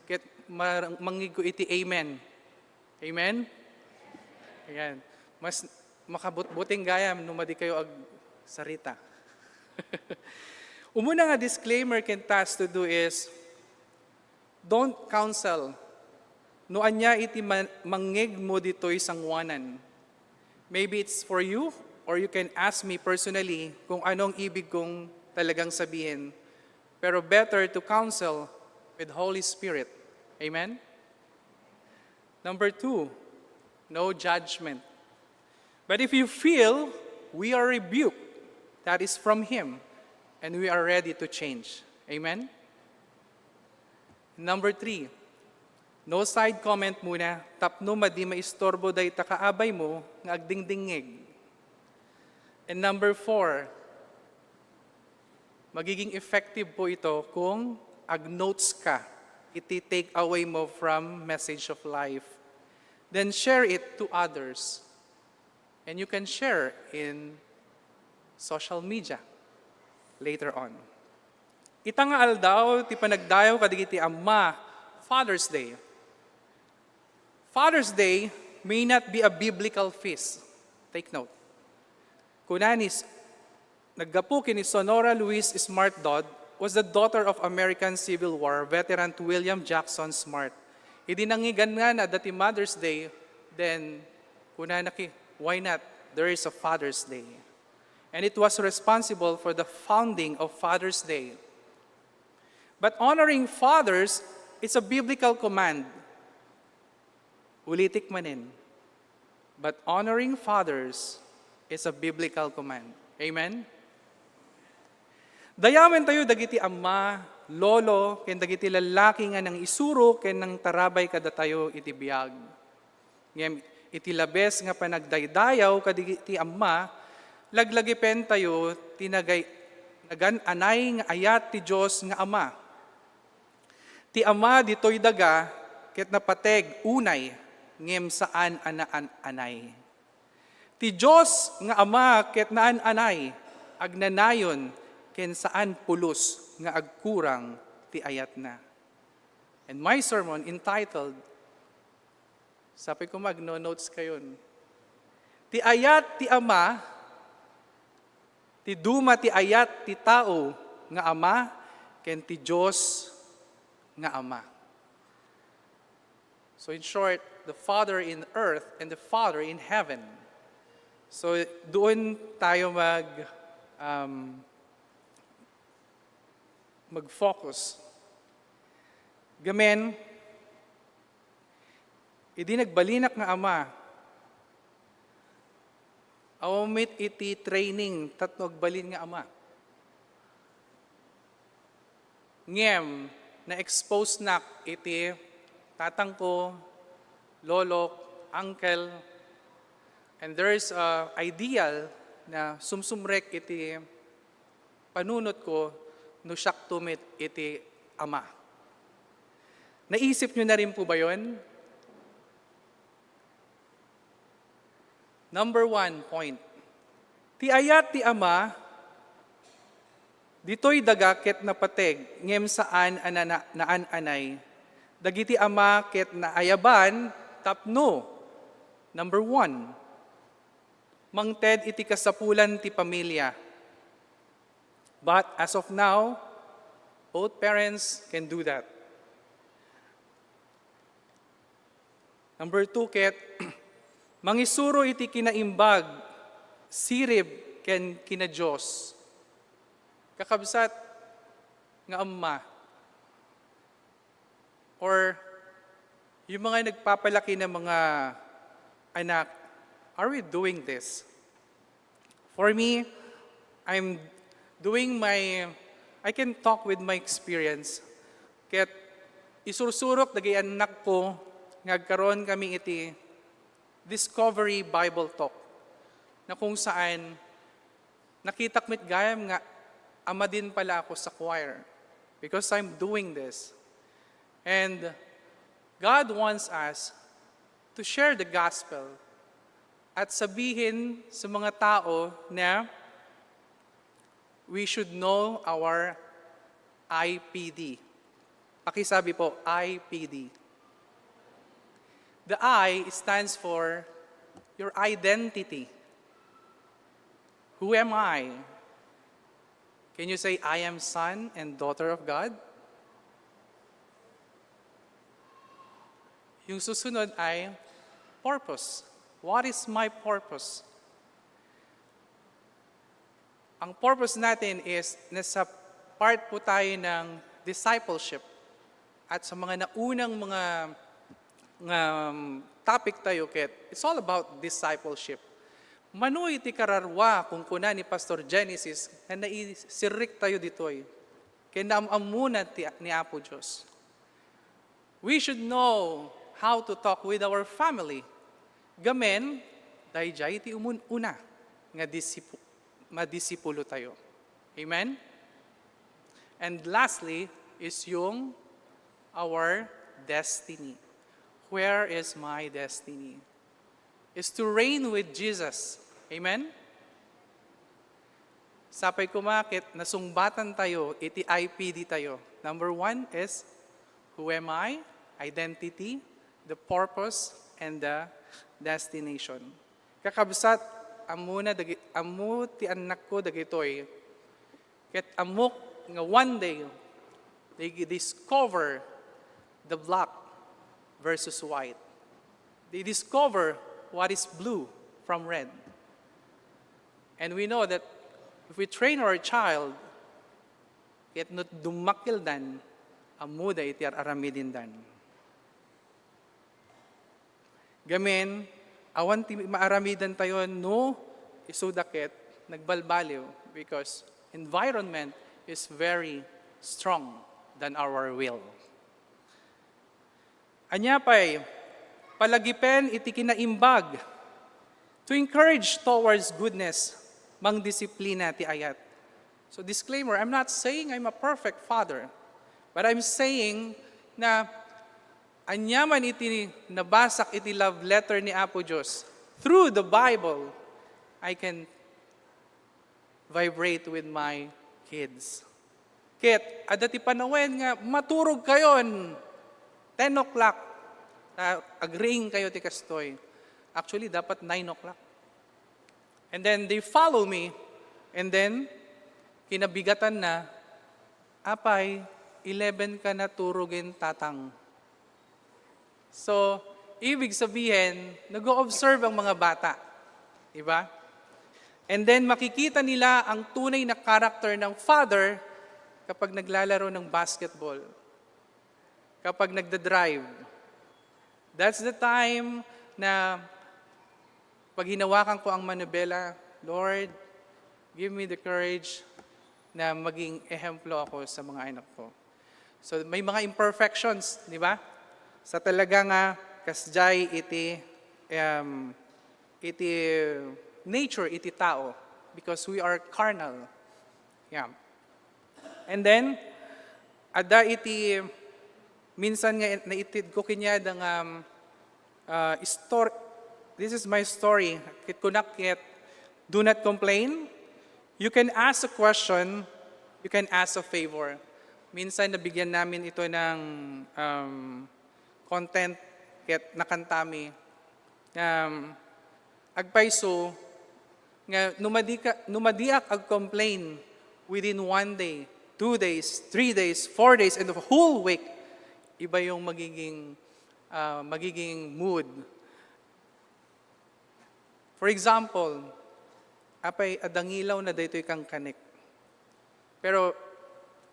ket ma-, mangngegko iti amen. Amen? Ayan. Mas makabutbuting gayam no madi kayo agsarita. Umuna nga disclaimer ken task to do is, don't counsel no ania iti ma-, mangngegmo ditoy sangoanan. Maybe it's for you, or you can ask me personally kung anong ibig kong talagang sabihin. Pero better to counsel with Holy Spirit. Amen? Number two, no judgment. But if you feel we are rebuked, that is from Him, and we are ready to change. Amen? Number three, no side comment muna, tapno madi maistorbo dayta kaabaymo nga agdingdingngeg. And number four, magiging effective po ito kung ag-notes ka iti take away mo from Message of Life. Then share it to others. And you can share in social media later on. Ita nga aldaw ti panagdayaw kadagiti amma, Father's Day. Father's Day may not be a biblical feast. Take note. Kuna ni S-, naggapu ken ni Sonora Louise Smart Dodd, was the daughter of American Civil War veteran William Jackson Smart. Idi nangngeganna adda ti Mother's Day, then kunana ki, "Why not? There is a Father's Day." And it was responsible for the founding of Father's Day. But honoring fathers is a biblical command. Ulitik manen. But honoring fathers is a biblical command. Amen? Dayawentayo dagiti amma, lolo, ken dagiti lallaki nga nangisuro ken nangtarabay kadatayo iti biag. Ngem iti labes nga panagdaydayaw kadagiti amma, laglagipentayo ti nagay-, nagan-anay nga ayat ti Dios nga Ama. Ti Ama ditoy daga ket napateg unay, ngem saan a naan-anay. Ti Dios nga Ama ket naan-anay, agnanayon, ken saan pulos nga agkurang ti ayatna. And my sermon entitled, sapay ko magno-notes kayon, Ti Ayat ti Ama, ti Duma ti Ayat ti Tao nga Ama, ken ti Dios nga Ama. So in short, the Father in earth and the Father in heaven. So doon tayo mag um, mag-focus. Gamin, idi nagbalinak nga ama, awan met iti training tapno agbalin nga ama. Ngem, na-expose nak iti tatangko, lolok, uncle, and there is a ideal na sumsumrek iti panunotko no siakto met iti ama. Naisipnyo na rin po ba yon? Number one point. Ti ayat ti ama, ditoy daga ket napateg, ngem saan a nana-, naan-anay. Dagiti ama ket naayaban tapno, number one, mangted iti kasapulan ti pamilia. But as of now, both parents can do that. Number two, ket mangisuro iti kinaimbag, sirib, ken kina-Dios. Kakabsat nga ama, or yung mga nagpapalaki ng mga anak, are we doing this? For me, I'm doing my, I can talk with my experience. Ket isursurok dagiti annakko nga agkaroon kami iti Discovery Bible Talk, na kung saan nakitak met gayam nga ama din pala ako sa choir because I'm doing this. And God wants us to share the gospel at sabihin sa mga tao na we should know our I P D. Pakisabi po, I P D. The I stands for your identity. Who am I? Can you say, "I am son and daughter of God"? Yung susunod ay purpose. What is my purpose? Ang purpose natin is nasa part po tayo ng discipleship. At sa mga naunang mga, nga, um, topic tayo ket, it's all about discipleship. Mano iti kararua, kung kuna ni Pastor Genesis, nga naisirrik tayo ditoy. Kaya naam-ammona ti, ni Apo Diyos. We should know how to talk with our family. Gamin, daydiay ti umun-una nga disipu-, madisipulo tayo. Amen? And lastly is yung our destiny. Where is my destiny? Is to reign with Jesus. Amen? Sapay koma ket nasungbatan tayo iti I P D tayo. Number one is, who am I? Identity, the purpose, and the destination. Kakabsat, ammona dagi-, ammo ti annakko dagitoy. Ket ammok nga one day, they discover the black versus white. They discover what is blue from red. And we know that if we train our child, ket no dummakkeldan, ammoda iti ar-aramidindan. Gamin, awan ti maaramidan tayo no isuda ket nagbalbaliw, because environment is very strong than our will. Ania pay, palagipen iti kinaimbag, to encourage towards goodness, mangdisiplina ti ayat. So disclaimer, I'm not saying I'm a perfect father, but I'm saying na ania man iti nabasak iti love letter ni Apo Dios, through the Bible, I can vibrate with my kids. Ket adda ti panawen nga maturog kayon. ten o'clock, ah, agreeing kayo ti kastoy. Actually, dapat nine o'clock. And then they follow me, and then kinabigatan na, "Apay, eleven ka naturugen, tatang." So, ibig sabihin, nag-o-observe ang mga bata. Di ba? And then makikita nila ang tunay na character ng father kapag naglalaro ng basketball, kapag nagda-drive. That's the time na pag hinawakan ko ang manubela, "Lord, give me the courage na maging ehemplo ako sa mga anak ko." So, may mga imperfections, di ba? Sa talaga nga, kasjay iti, um, iti nature, iti tao, because we are carnal. Yeah. And then, adda iti, minsan nga naitid ko kaniada nga, um, uh, story. This is my story. Ket kunak ket, "Do not complain. You can ask a question. You can ask a favor." Minsan nabigyan namin ito ng, um, content, ket nakantami. Um, agpayso nga no madi ka, no madiak ag-complain within one day, two days, three days, four days, and the whole week, iba yung magiging, ah, magiging mood. For example, "Apay, adda ngilaw na daytoy kankanek." Pero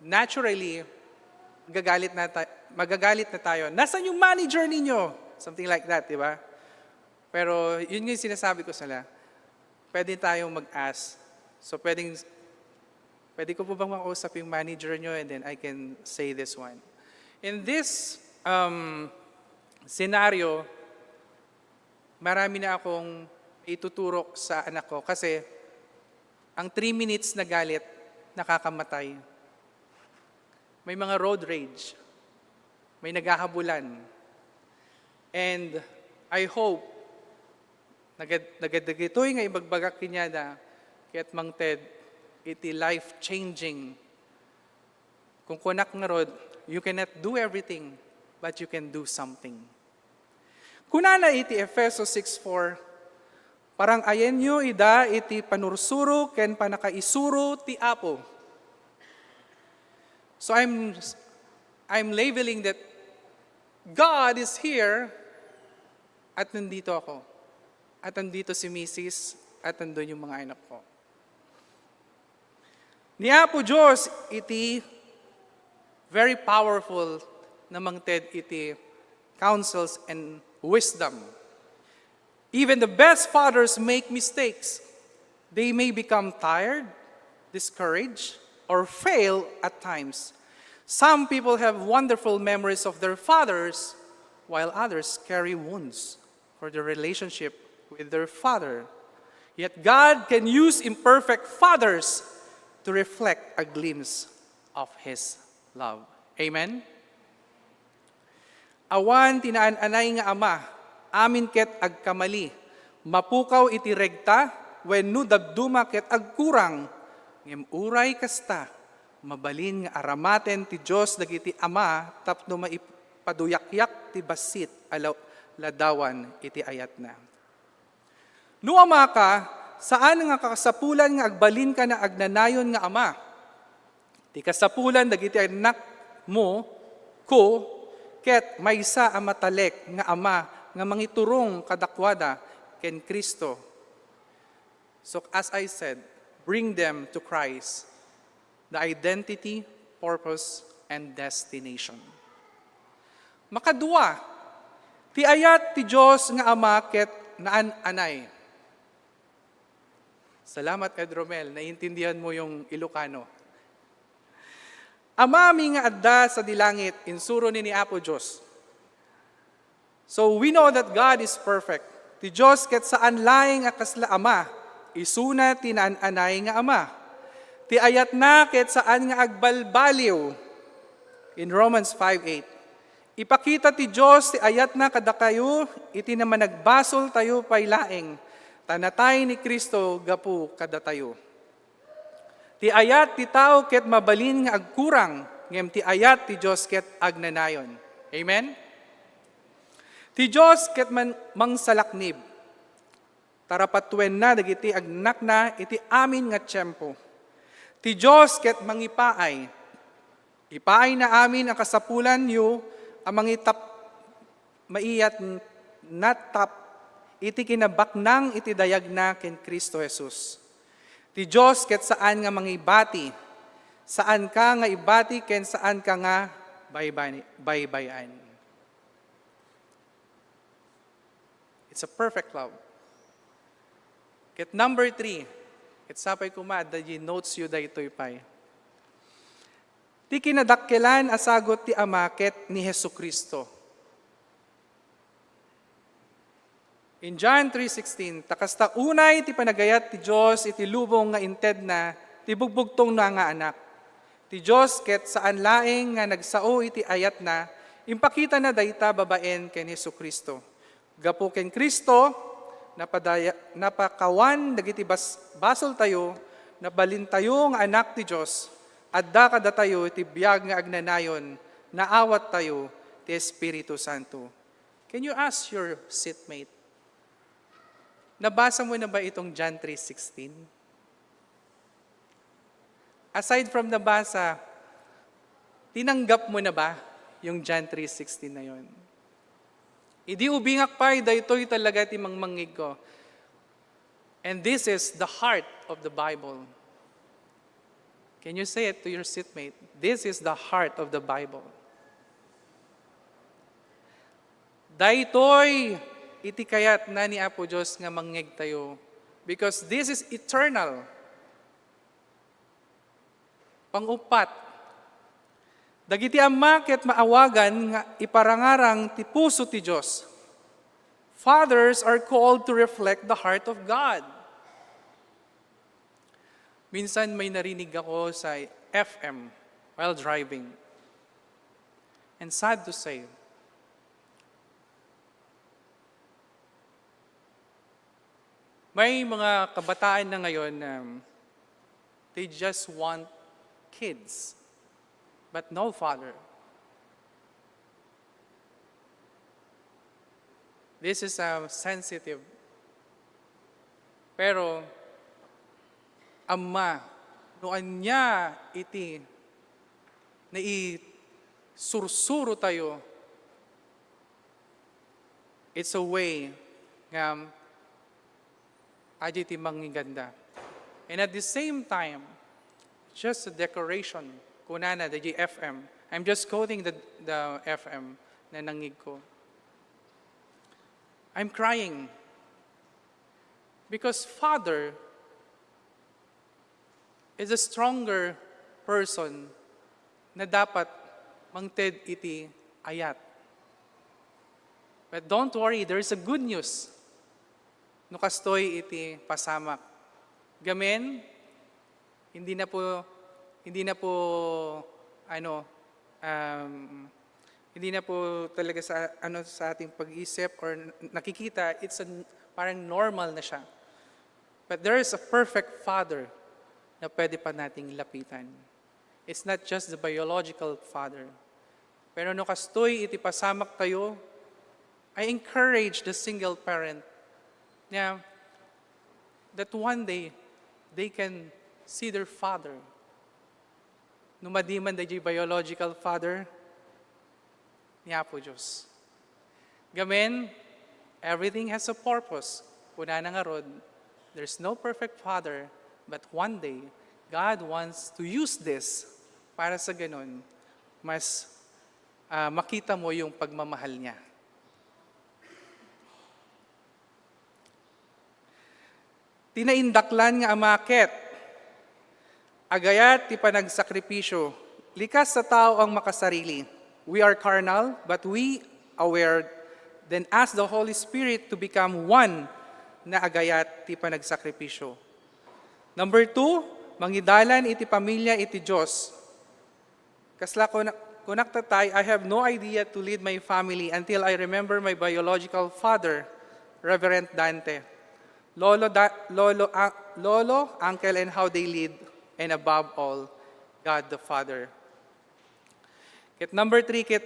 naturally, magagalit na ta-, magagalit na tayo. "Nasaan yung manager ninyo?" Something like that, di ba? Pero yun nga yung sinasabi ko sila. Pwede tayong mag-ask. So, pwedeng, "Pwede ko po bang makausap yung manager nyo?" And then I can say this one. In this, um, scenario, marami na akong ituturo sa anak ko kasi ang three minutes na galit, nakakamatay. May mga road rage. May naghahabulan. And I hope, nagad-, nagadagitoy nga ibagbagak kaniada, ket mangted iti life-changing. Kung kunak ngarud, "You cannot do everything, but you can do something." Kunana iti Efeso six four, "Parang-ayenyo ida iti panursuro ken pannakaisuro ti Apo." So I'm, I'm labeling that God is here at nandito ako. At nandito si misis at nandun yung mga anak ko. Ni Apo Dios iti very powerful na mangted iti counsels and wisdom. Even the best fathers make mistakes. They may become tired, discouraged, or fail at times. Some people have wonderful memories of their fathers, while others carry wounds for their relationship with their father. Yet God can use imperfect fathers to reflect a glimpse of His love. Amen? Awan ti naan-anay nga ama, amin ket agkamali, mapukaw iti regta, wenno dadduma ket agkurang. Ngem uray kasta, mabalin nga aramaten ti Dios dagiti ama tapno maipaduyakyak ti bassit a la-, ladawan iti ayatna. No ama ka, saan nga kasapulan nga agbalinka nga agnanayon nga ama. Ti kasapulan dagiti annakmo, ko, ket maysa a matalek nga ama nga mangiturong kadakuada ken Cristo. So, as I said, bring them to Christ. The identity, purpose, and destination. Makadua, ti ayat ti Dios nga Ama ket naan-anay. Salamat, Ed Romel. Naiintindihan mo yung Ilocano. Amami nga adda sadi langit, insuro ni, ni Apo Dios. So, we know that God is perfect. Ti Dios ket saan laeng a kasla ama, isuna ti naan-anay nga ama. Ti ayatna ket saan nga agbalbaliw. In Romans five eight, ipakita ti Dios ti ayatna kadakayo iti na managbasoltayo pay laeng, ta natay ni Cristo gapu kadatayo. Ti ayat ti tao ket mabalin nga agkurang, ngem ti ayat ti Dios ket agnanayon. Amen? Ti Dios ket man-, mangsalaknib, ta rapatuenna dagiti agnakna iti amin nga tiempo. Ti Dios ket mangipaay, ipaayna amin a kasapulanyo a mangitap-, maiyat natap iti kinabaknang iti dayagna ken Cristo Jesus. Ti Dios ket saan nga mangibati, saanka nga ibati ken saanka nga baybay-, baybay-an. It's a perfect love. Ket number three, ket sapay koma, adda di notes yu daytoy pay. Ti kinadakkelan a sagut ti Ama ket ni Jesu-Cristo. In John three sixteen, ta kasta unay ti panagayat ti Dios iti lubong nga intedna ti bugbugtongna nga Anak. Ti Dios ket saan laeng nga nagsao iti ayatna, impakitana dayta babaen ken Jesu-Cristo. Gapu ken Cristo, napadaya-, napakawan dagiti bas-, basoltayo, nabalintayo nga anak ti Dios, adda kadatayo iti biag nga agnanayon, naawattayo ti Espiritu Santo. Can you ask your seatmate, nabasa mo na ba itong John three sixteen? Aside from nabasa, tinanggap mo na ba yung John three sixteen na yon? Idi ubingak pay, daytoy talaga ti mangmangngeg ko. And this is the heart of the Bible. Can you say it to your seatmate? This is the heart of the Bible. Daytoy iti kayatna ni Apo Dios nga mangngegtayo, because this is eternal. Pang-uppat, dagiti amma ket maawagan nga iparangarang ti puso ti Dios. Fathers are called to reflect the heart of God. Minsan may narinig ako sa F M while driving. And sad to say, may mga kabataan na ngayon na they just want kids, but no father. This is, uh, sensitive. Pero, Ama, no ania iti naisursuro tayo, it's a way nga adi ti mangiganda. And at the same time, just a decoration, kunana, the G F M. I'm just quoting the, the F M na nangig ko. I'm crying because father is a stronger person na dapat mangted iti ayat. But don't worry, there is a good news. No kastoy iti pasamak. Gamin, hindi na po, hindi na po, ano, um, hindi na po talaga sa, ano, sa ating pag-isip or nakikita, it's a, parang normal na siya. But there is a perfect father na pwede pa nating lapitan. It's not just the biological father. Pero no kastoy iti pasamak tayo, I encourage the single parent na that one day they can see their father. No madi man dayjay biological father, ni Apo Dios. Gamin, everything has a purpose. Kunana ngarud, there's no perfect father, but one day, God wants to use this para sa ganun, mas, ah, makita mo yung pagmamahal niya. Ti naindaklan nga ama ket agayat ti panagsakripisio. Likas a tao ang makasarili. We are carnal, but we aware, then ask the Holy Spirit to become one na agayat ti panagsakripisio. Number two, mangidalan iti pamilya iti Dios. Kasla kuna-, kunak tatay, I have no idea to lead my family until I remember my biological father, Reverend Dante. Lolo, da-, lolo, a-, lolo, uncle, and how they lead, and above all, God the Father. Ket number three, ket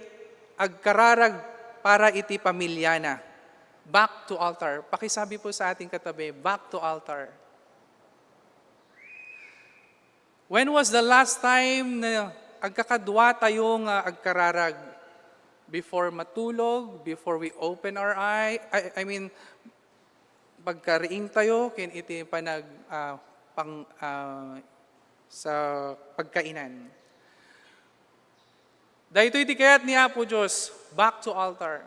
agkararag para iti pamilyana. Back to altar. Pakisabi po sa ating katabi, "Back to altar." When was the last time na agkakadua tayo nga agkararag? Before matulog, before we open our eye, I, I mean, pagkariing tayo ken iti panag, ah, pang, ah, sa pagkainan. Daytoy ti kayat ni Apo Dios, back to altar.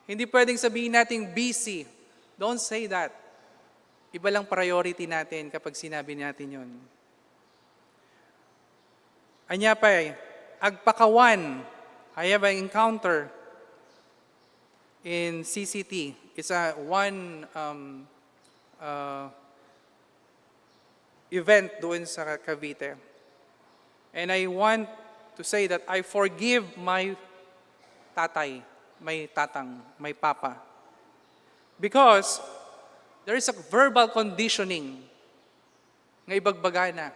Hindi pwedeng sabihin nating busy. Don't say that. Iba lang priority natin kapag sinabi natin yon. Ania pay, agpakawan. I have an encounter in C C T. It's a one, um, uh, event doon sa Cavite. And I want to say that I forgive my tatay, my tatang, my papa. Because there is a verbal conditioning nga ibagbagana.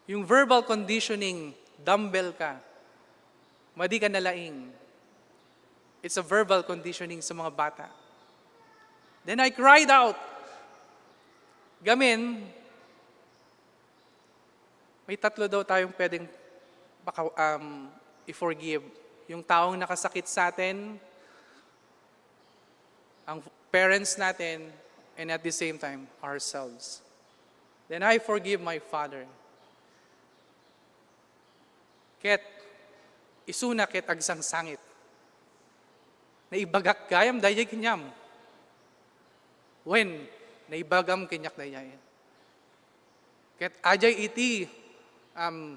Yung verbal conditioning, dumbbell ka, madi ka nalaing. It's a verbal conditioning sa mga bata. Then I cried out. Gamin, may tatlo daw tayong pwedeng paka-, um, i-forgive. Yung taong nakasakit sa atin, ang parents natin, and at the same time, ourselves. Then I forgive my father. Ket isuna ket agsangsangit. Naibagak gayam daydiay kaniam. Wen, naibagam kaniak daydiay. Ket adiay iti, um,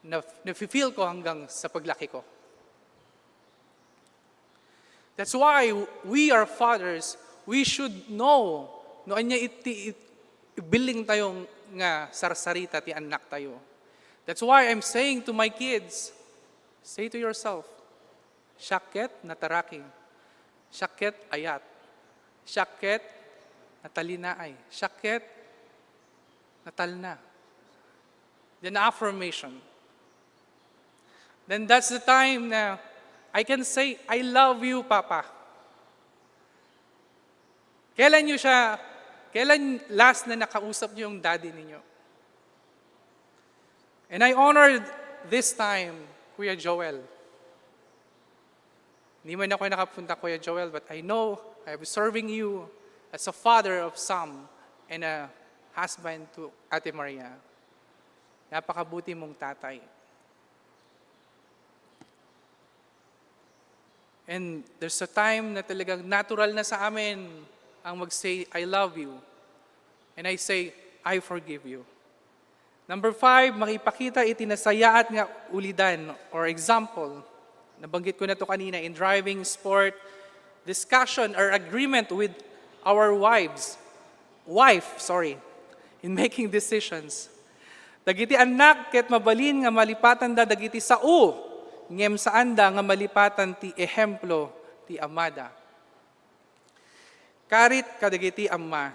na, nafe-feel ko hanggang sa paglaki ko. That's why we are fathers, we should know no ania iti it, ibilling tayo nga sarsarita ti annak tayo. That's why I'm saying to my kids, say to yourself, "Siak ket nataraki. Siak ket ayat. Siak ket natalinaay. Siak ket natalna." Then affirmation. Then that's the time na I can say, "I love you, Papa." Kailan niyo siya, kailan last na nakausap niyo yung daddy ninyo? And I honored this time, Kuya Joel. Hindi man ako nakapunta, Kuya Joel, but I know I'm serving you as a father of some and a husband to Ate Maria. Napakabuti mong tatay. And there's a time na talagang natural na sa amin ang mag-say, "I love you." And I say, "I forgive you." Number five, makipakita iti nasayaat nga ulidan or example. Nabanggit ko na to kanina in driving, sport, discussion, or agreement with our wives. Wife, sorry, in making decisions. Dagiti annak ket mabalin nga malipatanda dagiti sao, ngem saanda nga malipatan ti ehemplo ti amada. Karit kadagiti amma,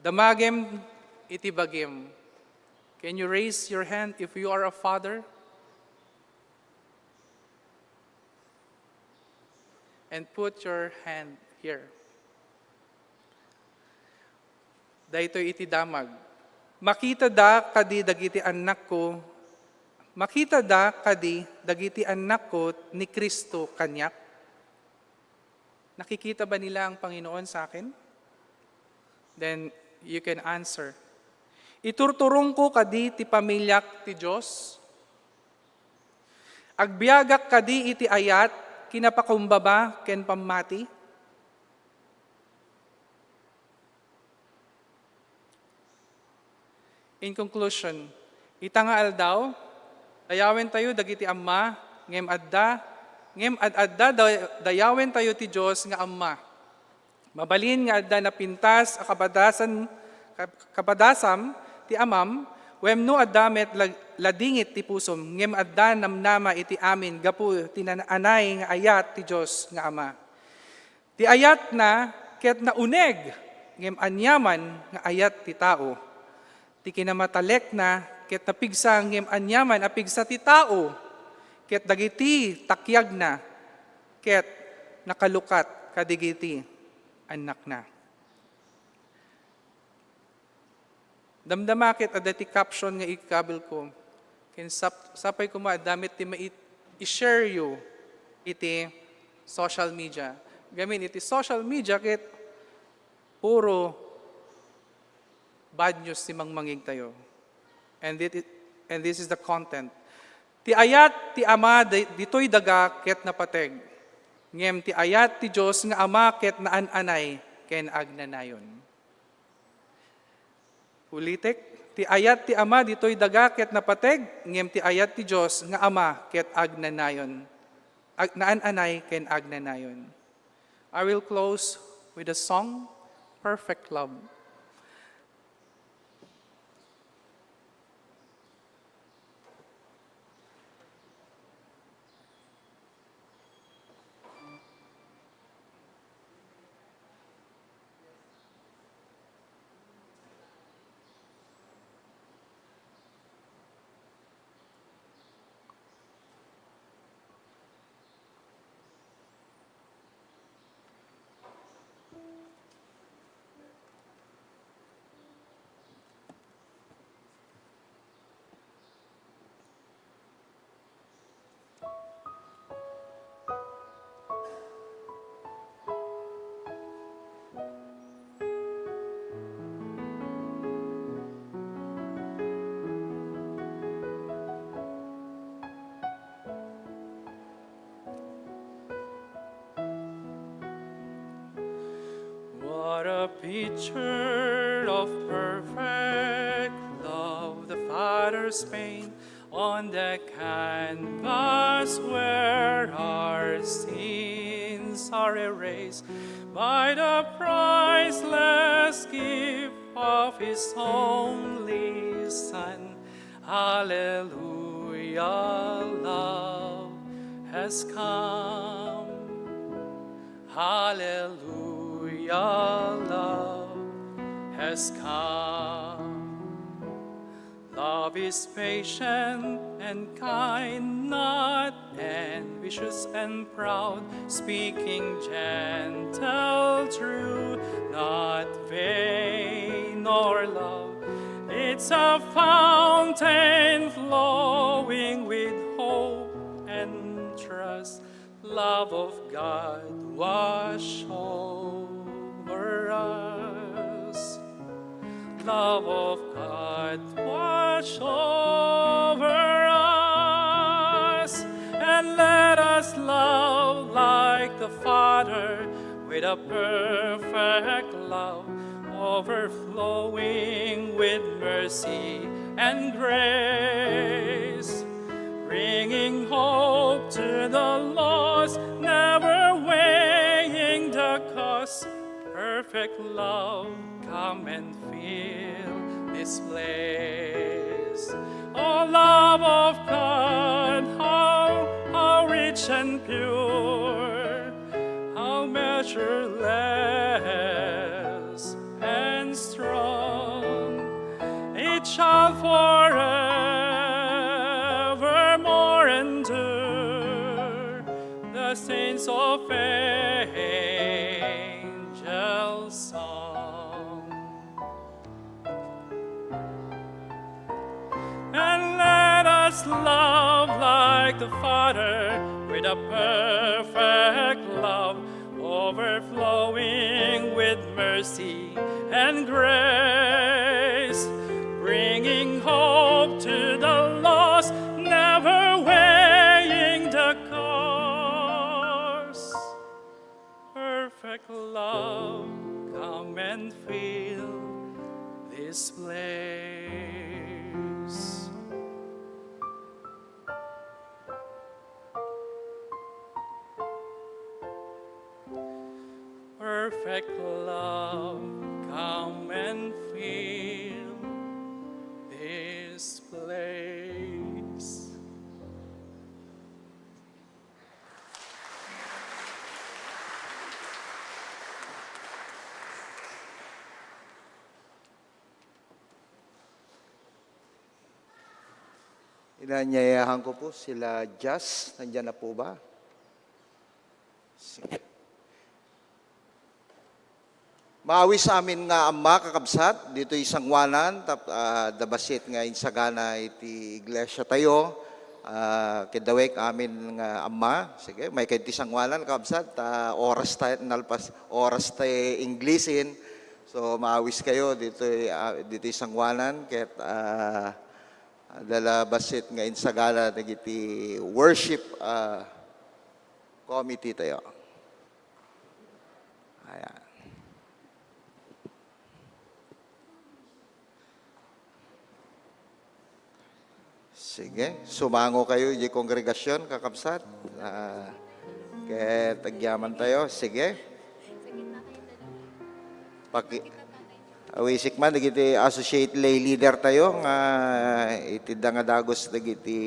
damagem iti bagim. Can you raise your hand if you are a father? And put your hand here. Daytoy iti damag. Makitada kadi dagiti annakko, makitada kadi dagiti annakko ni Cristo kaniak? Nakikita ba nila ang Panginoon sa akin? Then you can answer, "Iturturongko kadi ti pamiliak ti Dios? Agbiagak kadi iti ayat, kinapakumbaba, ken pammati?" In conclusion, ita nga aldaw, dayawentayo dagiti amma, ngem adda, ngem ad-adda da-, dayawentayo ti Dios nga Amma. Mabalin nga adda napintas a kapadasan, kap-, kapadasam ti amam, wenno adda met lag-, ladingit ti pusom, ngem adda namnama iti amin gapu ti naan-anay nga ayat ti Dios nga Ama. Ti ayatna ket nauneg, ngem aniaman nga ayat ti tao. Ti kinamatalekna ket napigsa ngem aniaman a pigsa ti tao, ket dagiti takiagna ket nakalukat kadigiti annakna. Damdama ket adda ti caption nga ikabil ko. Ken sap-, sapay koma a damit ti mait-, i-share yo iti social media. Gamin iti social media ket puro bad news ti mangmangigtayo. And it, and this is the content. Ti ayat ti Ama di-, ditoy daga ket napateg. Ngem ti ayat ti Dios nga Ama ket naan-anay ken agnanayon. Ulitek, ti ayat ti Ama ditoy daga ket napateg, ngem ti ayat ti Dios nga Ama ket agnanayon. Ag-, naan-anay ken agnanayon. I will close with a song, Perfect Love. What a picture of perfect love the Father's paint on the canvas where our sins are erased by the priceless gift of His only Son. Hallelujah, love has come. Hallelujah, love has come. Love is patient and kind, not ambitious and proud, speaking gentle, true, not vain nor loud. It's a fountain flowing with hope and trust. Love of God wash over us. Love of God wash over us. And let us love like the Father with a perfect love, overflowing with mercy and grace, bringing hope to the lost, never weighing the cost. Perfect love, come and fill this place. O love of God, how, how rich and pure, how measureless and strong, it shall forevermore endure, the saints of angels' song. And let us love like the Father with a perfect love, overflowing with mercy and grace, bringing hope to the lost, never weighing the cost. Perfect love, come and fill this place. Perfect love, come and fill this place. Inaanyayahan ko po sila Jazz. Nandiyan na po ba? Sige. Maawis amin nga amma, kakabsat, ditoy sangoanan, tap-, ah, adda bassit nga insagana iti iglesia tayo. Ah, ket dawek amin nga amma. Sige, may kay ti sangoanan, kakabsat, ah, oras ta, nalpas, oras ta Inglesin. So, maawis kayo ditoy, ah, ditoy sangoanan, ket, ah, adda la bassit nga insagana dagiti worship, ah, committee tayo. Ayan. Sige, sumango kayo di kongregasyon, kakabsat. Ah, ket agyaman tayo. Sige. Paki-, awisik man, dagiti associate lay leader tayo nga itedda nga dagus dagiti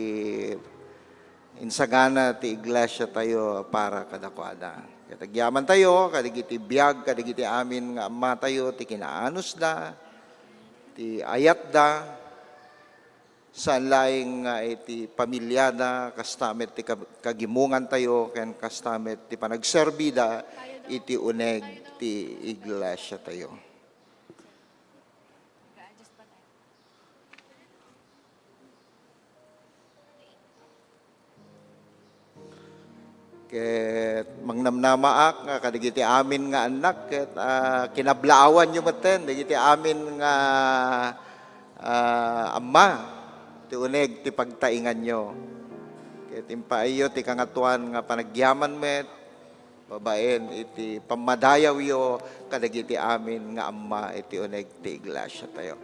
insagana ti iglesia tayo para kadakuada. Ket agyaman tayo, kadagiti biag, kadagiti amin nga amma tayo, ti kinaanusda, ti ayatda, saan laeng nga iti pamiliada, kasta met ti kab-, kagimongan tayo, ken kasta met ti panagserbida iti uneg ti iglesia tayo. Ket mangnamnamaak nga kadagiti amin nga annak ket, ah, kinablaawanyo metten dagiti amin nga, ah, amma ti uneg ti pagtainganyo. Ket impaayyo ti Kangatoan nga panagyaman met babaen iti pammadayawyo kadagiti amin nga amma iti uneg ti iglesia tayo.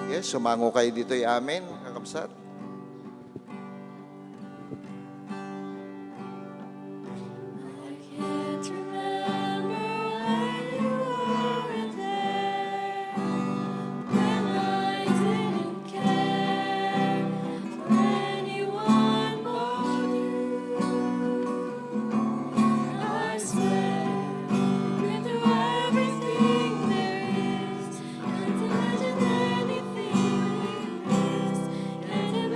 Yes, sumango kayo ditoy amin, kakabsat. I can't remember when you were there, when I didn't care for anyone but you. I swear, you've been through everything there is, and to imagine anything we missed, can't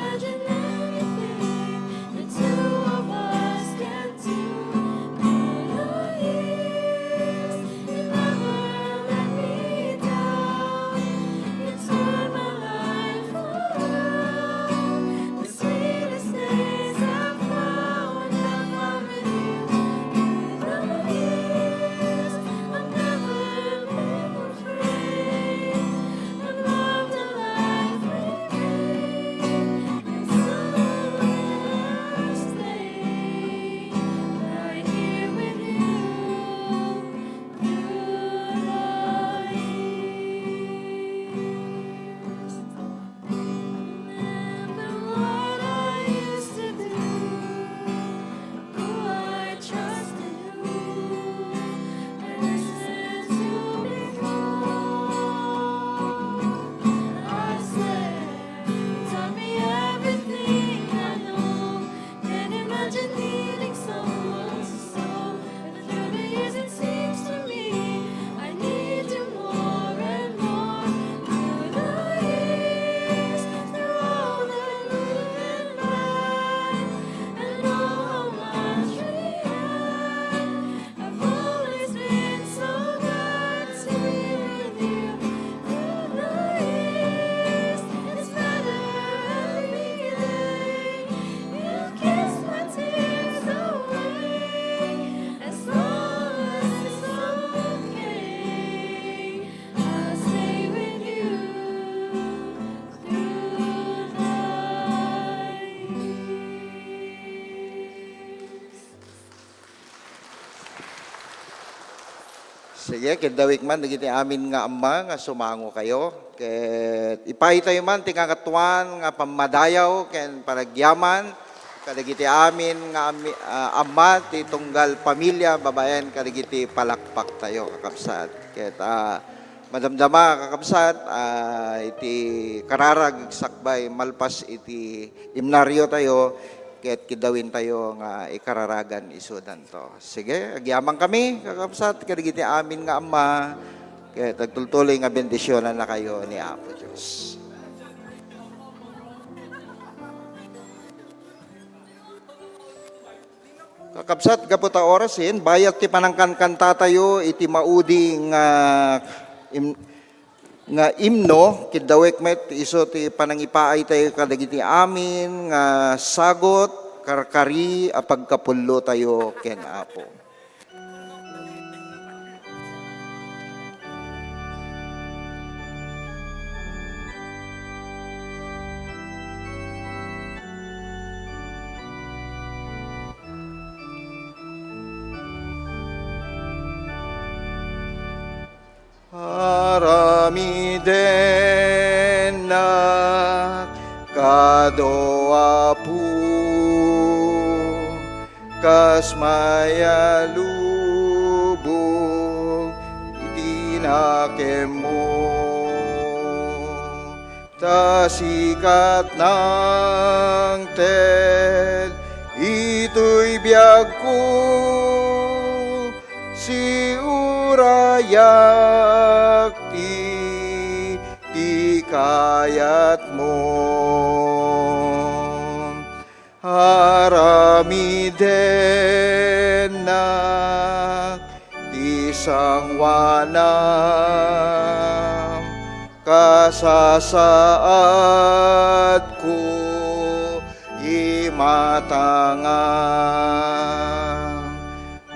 Sige, kiddawek man dagiti amin nga amma nga sumango kayo. Ket ipaay tayo man ti kangatoan nga pammadayaw ken panagyaman kadagiti amin nga ami-, ah, amma ti tunggal pamilya babaen kadagiti palakpak tayo, kakabsat. Ket, ah, madamdama, kakabsat, ah, iti kararag sakbay malpas iti himnaryo tayo, ket kiddawin tayo nga ikararagan isudanto. Sige, agyaman kami, kakabsat, kadagiti amin nga amma, ket agtultuloy nga bendisyonannakayo ni Apo Dios. Kakabsat, gapu ta orasen, bayat ti panangkankantatayo iti maudi nga im-, nga imno, kiddawek met isu ti panangipaaytayo kadagiti amin nga sagut, karkari a pagkapullotayo ken Apo. Aramidennak kado, Apo, kas mayalubong iti nakemmo. Ta sika ti nangted itoy biagko, siurayak ti, ti kayatmo. Aramidennak ti sangoanam, kasasaadko imatangam.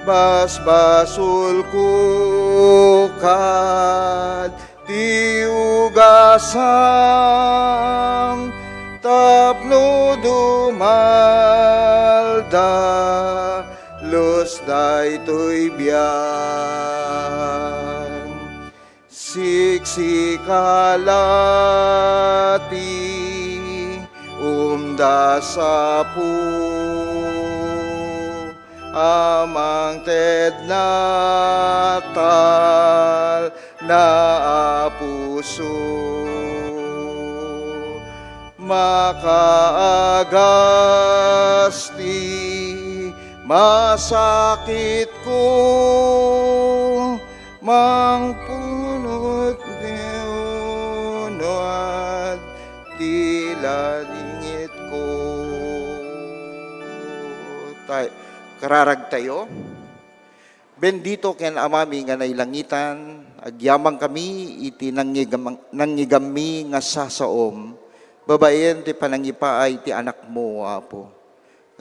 Basbasolko kad ti ugasam tapno dumaldalus daytoy biag. Siksika la ti umdas, Apo, a mangted natalna a puso. Makaagas ti masakitko, mangpunot ti unod ti langitko. Tay-, kararag tayo. Bendito ken Amami nga nailangitan, agyamankami iti nangngegam-, nangngeggammi nga sasaom, babaen ti panangipaay ti Anakmo, Apo.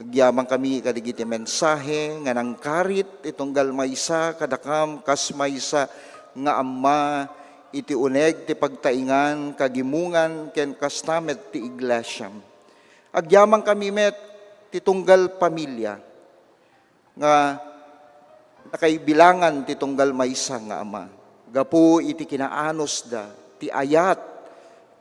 Agyamankami kadagiti mensahe nga nangkarit ti tunggal maysa kadakam kas maysa nga amma iti uneg ti pagtaingan, kagimongan, ken kasta met ti iglesiam. Agyamankami met ti tunggal pamilia nga nakaibilangan ti tunggal maysa nga ama, gapu iti kinaanusda, ti ayat,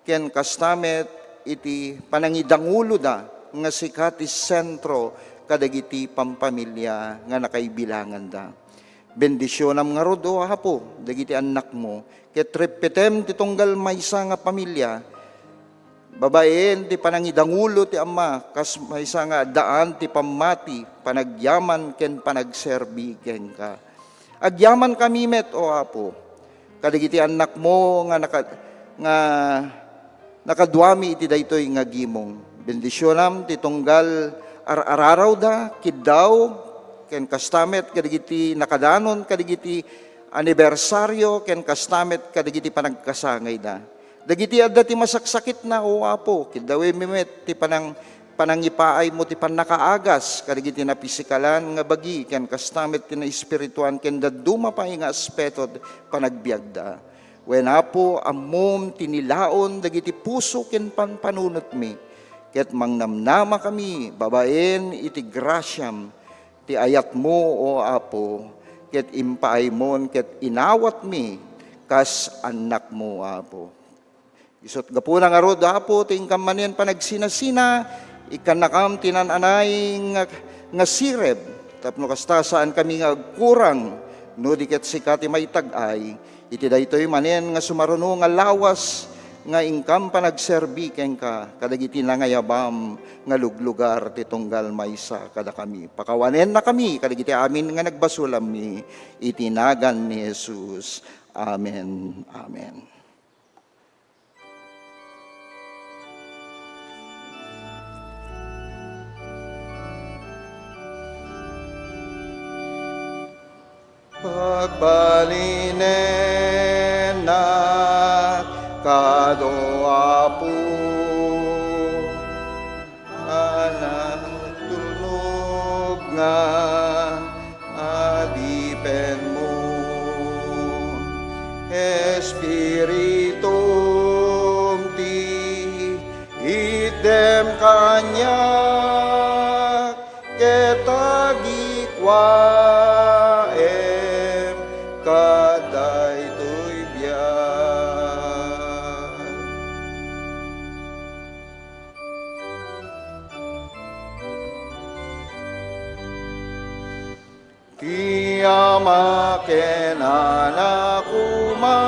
ken kasta met iti panangidanguloda nga sika ti sentro kadagiti pampamilia nga nakaibilanganda. Bendisionam ngarud, O Apo, dagiti annakmo, ket reppetem ti tunggal maysa nga pamilia, babaen ti panangidangulo ti ama, kas maysa nga addaan ti pammati, panagyaman, ken panagserbi kenka. Agyamankami met, O Apo, kadagiti annakmo nga naka-, nga nakaduami iti daytoy nga gimong. Bendisionam ti tunggal ar-ararawda, kiddaw, ken kasta met kadagiti nakadanon, kadagiti anibersario, ken kasta met kadagiti panagkasangayda. Dagiti adda ti masaksakitna, O Apo, kiddawem met ti panang-, panangipaaymo ti pannakaagas kadagiti napisikalan nga bagi ken kasta met ti naespirituan ken dadduma pay nga aspeto ti panagbiagda. Wen, Apo, ammom ti nilaon dagiti puso ken panpanunotmi, ket mangnamnamakami babaen iti grasiam ti ayatmo, O Apo, ket impaaymon ket inawatmi kas annakmo, Apo. Isut' gapuna ngarud, Apo, ti inkam manen panagsinasina, ikkannakam ti naan-anay nga, nga sireb, tapno kasta, saankami nga agkurang, no di ket sika ti maitag-ay. Iti daytoy manen nga sumaruno nga lawas nga inkam panagserbi kenka kadagiti nangayabam nga luglugar ti tunggal maysa kadakami. Pakawanennakami kadagiti amin nga nagbasulammi iti nagan ni Jesus. Amen. Amen. Pagbalinennak kado, Apo, a natulnog nga adipenmo. Espiritum ti itdem kaniak, ket agikuaem kadaytoy biag. Ti Ama ken Anak koma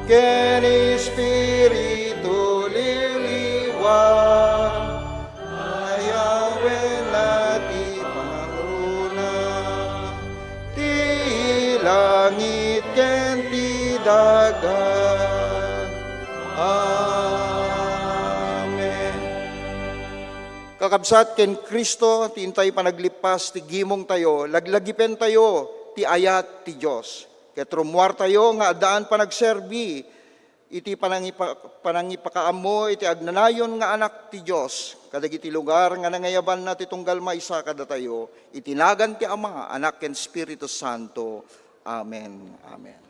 ken Espiritu Liliwa, ayawenna ti pangruna ti langit ken ti daga. Amen. Kakabsat, ken Cristo ti intay panaglippas ti gimongtayo, laglagipentayo ti ayat ti Dios. Ket rummuartayo nga addaan panagserbi iti panangipa-, panangipakaammo iti agnanayon nga Anak ti Dios kadagiti lugar nga nangayabanna ti tunggal maysa kadatayo, iti nagan ti Ama, Anak, ken Espiritu Santo. Amen. Amen.